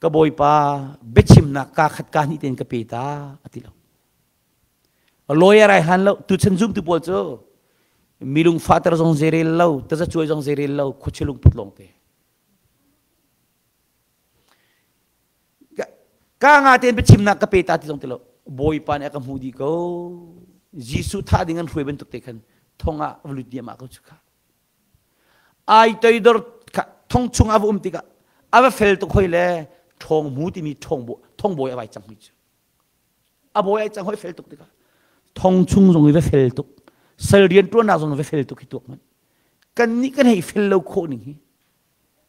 Speaker 1: ka bawipa biachimnak kaa khat kaa hnih tein ka pe ta a ti lo. Lawyer ai hlan lo tuchan zumtu pawl cu milung fater zong zeirel lo tazacuai zong zeirel lo khuachia lungput lawng te. Ka nga tein biachimnak ka pe ta ti zong ti lo. Bawipa nih a ka hmuh dih ko. Jesuh thah ding an hruai bantuk te khan thong ah va lut diam ah ko cu kha. Ai toidor thong chung a va um tikah a va fel tuk hoi le ṭhawng mu timi thong bawi a vai cang hoi cu. A bawi ai cang hoi fel tuk tikah thong chung zong i va fel tuk sal rian ṭuannak zong va fel tuk hi tuak hmanh. Kan nih kan hei fel lo khawh ning hi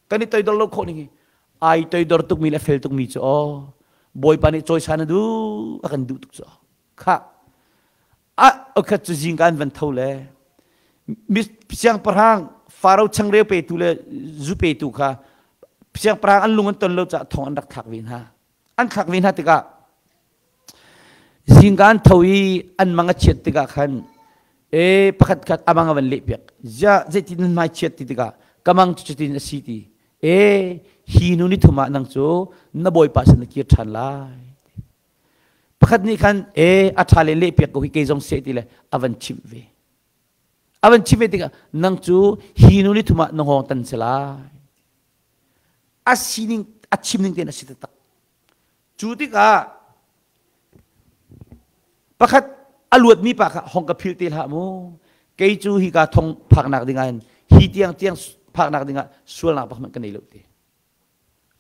Speaker 1: kan i toidor lo khawh ning hi ai toidor tukmi le fel tukmi cu aw Bawipa nih cawisan a duh a kan duh tuk cu kha a okhat cu zingka an van tho le siangpahrang Faro changreu petu le zu petu kha siangpahrang an lung an ton lo caah thong an rak thlak ve hna an thlak ve hna tikah zingka an tho i an mang a chiat tikah khan e pakhat khat a mang a van leh piak zia zeitin nan hmai chiat ti tikah ka mang cu cutin a si ti e hi nu ni thum ah nang cu na bawipa sin na kir ṭhan lai Pakhat nih khan e a ṭha le lehpiak ko hi kei zong seh ti le a van chimh ve. A van chimh ve tikah nang cu hi nu ni thum ah na hngawng tan si lai. A sining a chim ning tein a si taktak. Cu tikah pakhat a luatmi pa kha hong ka philh te hlah mu. Kei cu hika thong phaknak ding ah hin hi tiang tiang phaknak ding ah sualnak pakhat ka nei lo te.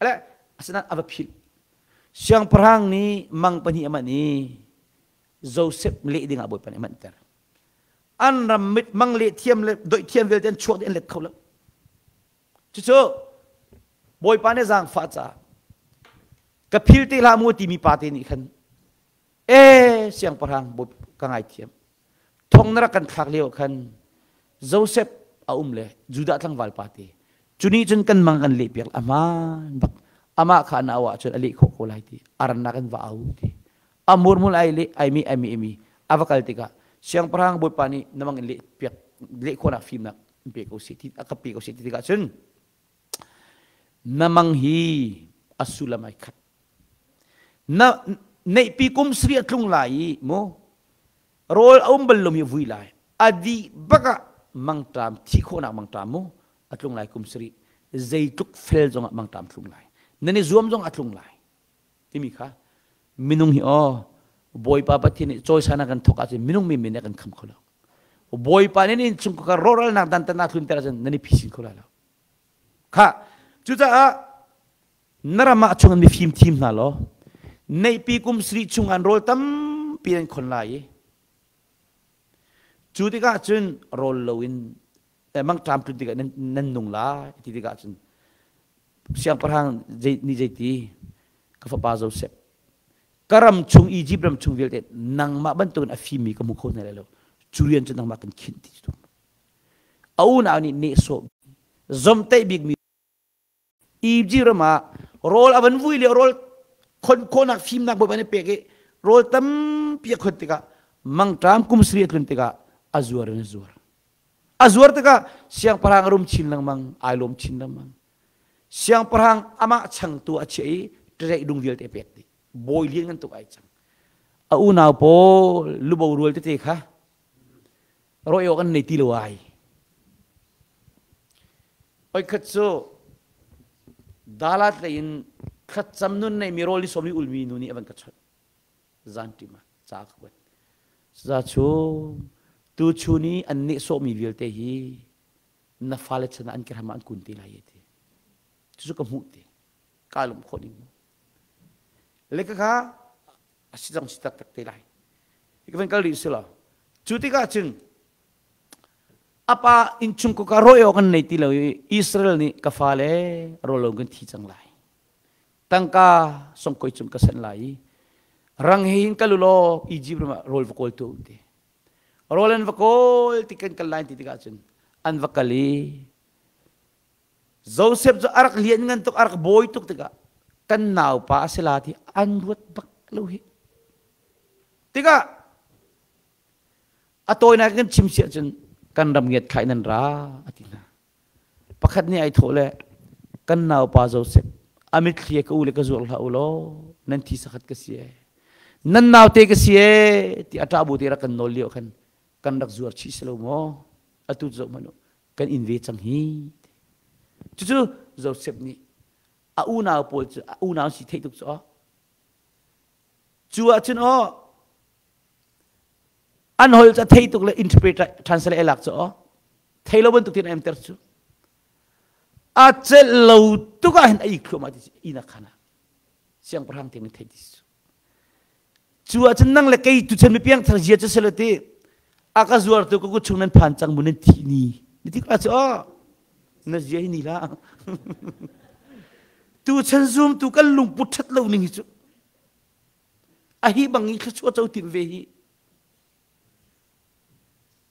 Speaker 1: Ale asinain a va philh. Siangpahrang nih mang pahnih a manh i Joseph leh dingah Bawipa nih a manhter. An ram mit mang leh thiam le doih thiam vialte an chuak dih an let kho lo. Cucu Bawipa nih zaangfah caah ka phil te hlah mu timi pa te nih khan e siangpahrang ka ngaithiam thong na rak kan thlak lio khan Joseph a um le Judah tlangval pa te cu nih cun kan mang kan leh piak ahmaan bak amah kha na au ahcun a leh khawh ko lai ti arannak in va au ti a murmul ai le ai mi ai mi mi a va kal tikah siangpahrang bawipa nih na mang in leh piak leh khawhnak fimnak in pe ko seh ti a ka pe ko seh ti tikah cun na mang hi a sullam ai khat na neihpi kum sri a tlung lai i mu rawl a um bal lomi vui lai a dih bak ah mangṭam thi khawhnak mangṭam mu a tlung lai kum sari zeitluk fel zongah mangṭam tlung lai nan i zuam zong a tlung lai timi kha minung hi aw Bawipa Pathian nih cawisan a kan thawk ahcun minung menmen nih a kan kham kho lo. Bawipa nih nin chung ka rawhralnak dantatnak tlunter ahcun nan i phisin kho lai lo. Kha cucaah na ram ah chung in mifim thim hna law neihpi kum sarih chung an rawl tampi an khon lai i cu tikah cun rawl loin mangṭam tlun tikah nan nung lai ti tikah cun siangpahrang nih zeiti ka fapa Joseph ka ram chung Egypt ram chung vialte nangmah bantukin a fimmi ka hmu kho hna lai lo cu rian cu nangmah kan khinh ti cu a unau nih nehsawh zomtaih bikmi Egypt ram ah rawl a van vui le rawl khon khawhnak fimnak bawipa nih pek i rawl tampi a khon tikah mangṭam kum sarih a tlun tikah a zuar in a zuar A zuar tikah siangpahrang a rum chin lengmang, ai lawm chin lengmang. Siangpahrang amah changtu a chiah i ṭareih lung vialte a pek dih. Bawi lian ngan tuk ai cang. A unau pawl lubo rual tete kha rawih awk an nei ti lo ai. Oi khat cu dalat lei in thlacam nun nei mi rawl i som i ulmi nu nih a van ka chawnh. Zanṭim ah ca ka kuat. Za chung tuchun i an nehsawhmi vialte hi na fale chan ah an kehram ah an kun te lai ti. Cucu ka hmuh ti. Kaa lawmh khawh ning mu. Le ka kha a si zong si taktak te lai. Ka van kal rih si lo. Cu tikah cun a pa innchung ko ka rawi awk an nei ti lo i Israel nih ka fale rawl lo kan thi cang lai. Tangka songkoi cung ka sanh lai i rang he hin kal u law Egypt ram ah rawl va kawl tuah u ti. Rawl an va kawl ti kan kal lai ti tikah cun an va kal i Joseph cu a rak lian ngan tuk a rak bawi tuk tikah kan naupa a si la ti an ruat bak lo hi. Tikah a tawinak kan chim siah cun kan ram ngiat khai nan ra a ti hna. Pakhat nih ai thawh le kan naupa Joseph a mitthli ka u le ka zuar hlah u law nan thi sakhat ka si ee nan naute ka si ee ti a ṭah bu te rak kan nawl lio khan kan rak zuar chih si lo maw atu zoh hmanh u kan in ve cang hi cucu Joseph nih a unau pawl cu a unau si theih tuk cu cu ahcun aw an hol cu a thei tuk le interpreter translate lak cu aw thei lo bantuk tin em ter cu a celh lo tuk ah hin a ik thluahmah ti ina khana siangpahrang tiang nih thei ti cu cu ahcun nang le kei tu chan mi piang thar zia cu selo ti a ka zuar tu ka kut chung nan phan cang mu nan thi ni ni ti ka cu aw na zia hi ni la tu chan zoom tu kan lungput that lo ning hi cu A hi bang i thluachuah co tim ve hi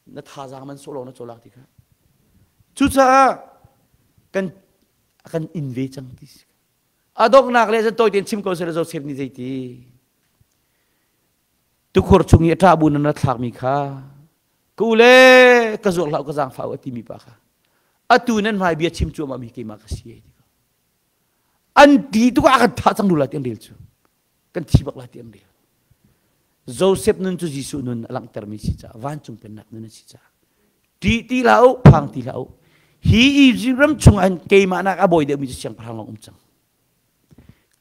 Speaker 1: na thazaang man sawh lawng na cawlak ti kha. Cucaah kan kan in ve cang ti si. A donghnak le zan tawi tein chim ko seh Joseph nih zeiti tukhur chung i a ṭah bu nan ra thlakmi kha ka u le ka zuar hlah ka zaangfah u a timi pa kha atu nan hmai bia chim cuahmah mi keimah ka si ai ti ko an ti tuk ah kan thah cang lu lai ti an rel cu kan thi bak lai ti an rel Joseph nun cu Jesuh nun a langhtermi si caah vancung pennak nun a si caah ṭih ti hlah u phang ti hlah u hi Egypt ram chungah hin keimah nak a bawi deuhmi cu siangpahrang lawng um cang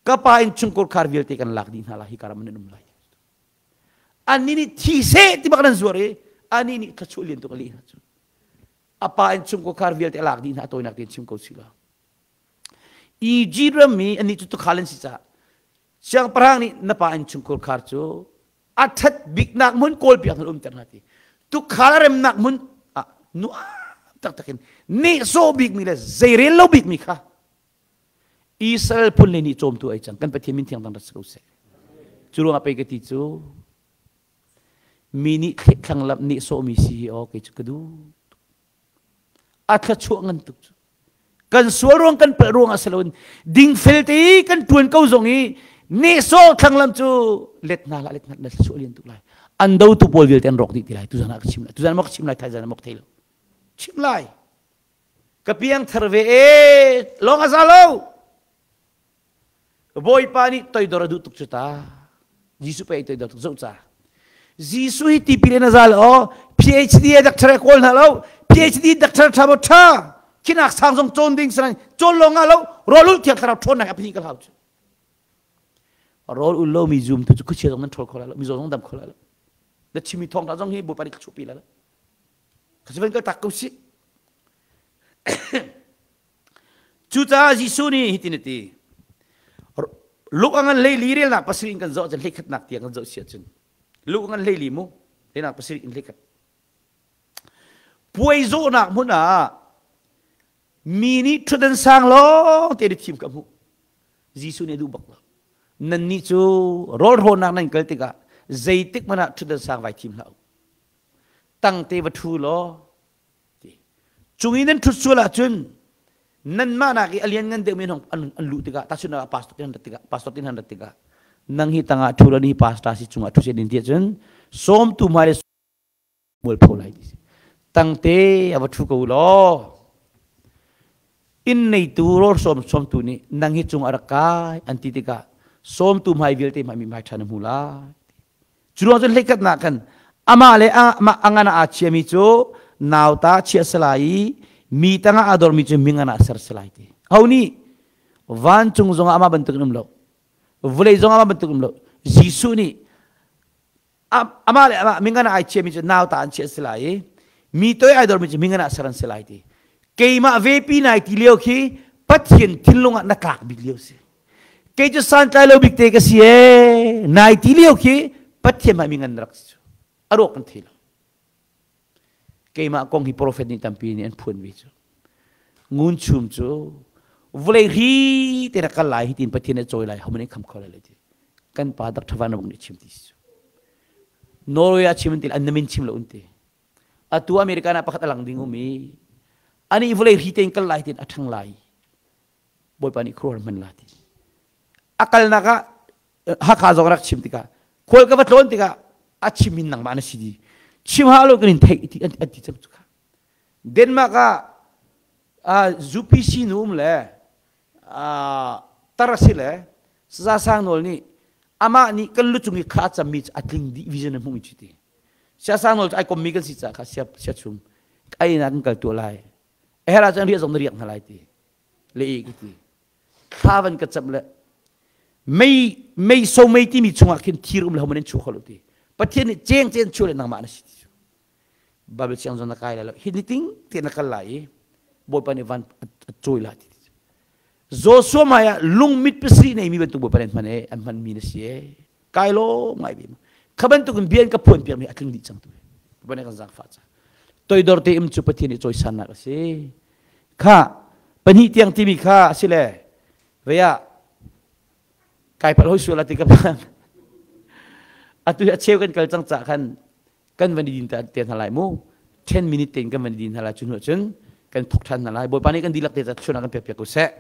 Speaker 1: ka pa in chungkur khar vialte kan lak dih hna lai hi karam nan um lai annih nih thi seh ti bak nan zuar i anih nih thluachuah lian tuk a leh hna cu a pa in chungkur khar vialte a lak dih hna a tawinak tein chim ko si la Egypt ram i anih cu tukhal an si caah. Siangpahrang nih na pa innchungkhur khar cu a ṭhat biknak hmun kawlpiak hna umter hna ti. Tukhal a remnak hmun ah nuam taktak in nehsawh bikmi le zeirel lo bikmi kha Israel phun le nih cawmtu ai cang. Kan Pathian min thiang dang rat si ko seh. Cu ruangah pei ka ti cu mi nih thlanglamh nehsawhmi si hi aw kei cu ka duh. A thluachuah ngan tuk cu. Kan sual ruang kan palh ruang ah si loin dingfel te i kan ṭuan ko zong i nehsawh thlanglam cu let hna hlah let hna na thluachuah lian tuk lai. An dotu pawl vialte an rawk dih ti lai. Tuzan ah ka chim lai. Tuzan maw ka chim lai thaizan ah maw ka thei lo. Chim lai. Ka piang thar ve e lawng a za lo. Bawipa nih toidor a duh tuk cu ta. Jesuh pei toidor tuk zoh ca. Jesuh hi tipil in a zal aw PhD a doctor a kawl hna lo PhD doctor tha maw tha khinak sang zong cawn ding sanan cawn lawng ah lo rawl ul thiang thlarau ṭhawn nak a phi ka hlau cu rawl ul lo mi zum tu cu khuachia zong nan ṭhawl kho lai lo mi zong dam kho lai lo na chimi thawng ta zong hi Bawipa nih ka chuahpi lai lo ka si van kal tak ko si Cucaah Jesuh nih hitin a ti. Luke a ngan 14 relnak 7 in kan zoh cun 31nak tiang kan zoh si ahcun Luke a ngan 14 mu relnak 7 in 31. Puai zawhnak hmun ah mi nih ṭhutdan sang lawng te thim ka hmuh. Jesuh nih a duh bak lo. Nannih cu rawlhrawnak nan kal tikah zeitik hmanh ah ṭhutdan sang vai thim hlah u. Tangte va ṭhu law Cung i nan ṭhut sual ahcun nanmah nak i a lianngan deuhmi an an luh tikah tahchunhnak ah pastor tin rat tikah pastor tin han rat tikah nang hi tangah ṭhu lo ni pastor si cungah ṭhu din ti ahcun sawmtu hmai le mualpho lai ti si tangte a va ṭhu ko law inn neitu rawl sawm sawmtu nih nang hi cung a rak kai an ti tikah sawmtu hmai vialte hmai mi hmai ṭha na hmu lai. Cu ruang cun hleikhatnak khan amah le amah a ngan ah aa chiami cu nauta chiah si lai i mi tangah aa dormi cu mingan ah ser si lai ti. Ho nih vancung zongah amah bantuk in um lo, vawlei zongah amah bantuk um lo. Jesuh nih amah le amah mingan ah ai chiami cu nauta an chiah si lai i mi toi ai dormi cu mingan ah ser an si lai ti. Keimah vepi nai ti lio khi Pathian thinlung ah na tlak bik lio si. Kei cu santlai lo bik te ka si ee. Nai ti lio khi Pathian hmai mi ngan rak si cu. A ruak kan thei lo. Keimah kong hi profet nih tampi nih an phuan ve cu. Ngun chum cu vawlei ri te rak kal lai hi tin Pathian nih cawi lai homan nih kham kho lai ti. Kan pa Dr. Van Bung nih chim ti si cu. Norway ah chim an ti an namin chim lo an ti. Atu American ah pakhat a lang ding um i ani vawlei ri tein kal lai tin a ṭhang lai. Bawipa nih khuaruahhar hman la ti. A kalnak ah Hakha zong rak chim tikah khual ka va tlawn tikah a chim in nangmah na si di. Chim ha lo kan in theih ti an ti cang cu kha. Denmark ah UPC nu um le tar si le Saza Sang Nawl nih amah nih kan lu cung i kha a cammi cu a tling dih vision a hmuhmi cu ti. Sia Sang Nawl cu ai kommi kan si caah kha sia sia chum ai na kan kal tuah lai. A herh ahcun riah zong na riak hna lai ti. Le i ka ti. Thla van ka camh le mei mei so mei timi chungah khin thir um le homan in chu kho lo ti. Pathian nih ceng cen chu le nangmah na si ti. Bible siang zong na kai lai lo. Hi ni ting te na kal lai i Bawipa nih van a cawi la ti. Joshua hmai ah lungmit pasarih nei mi bantuk Bawipa nih an hman e an hman mi na si e. Kai lo ngai ve. Kha bantuk in bia in ka phuan piak mi a tling dih cang tu. Bawipa nih kan zaangfah ca. Toidor te im cu Pathian nih cawisannak a si. Kha pahnih tiang timi kha a si le vei ah kai palh hoi sual a ti ka phan. Atu hi a cheu kan kal cang cah khan kan van i din te hna lai mu 10 minute tein kan van i din hna lai cu hnu cun kan thok ṭhan hna lai bawipa nih kan dihlak te ca chun ah kan pek piak ko seh.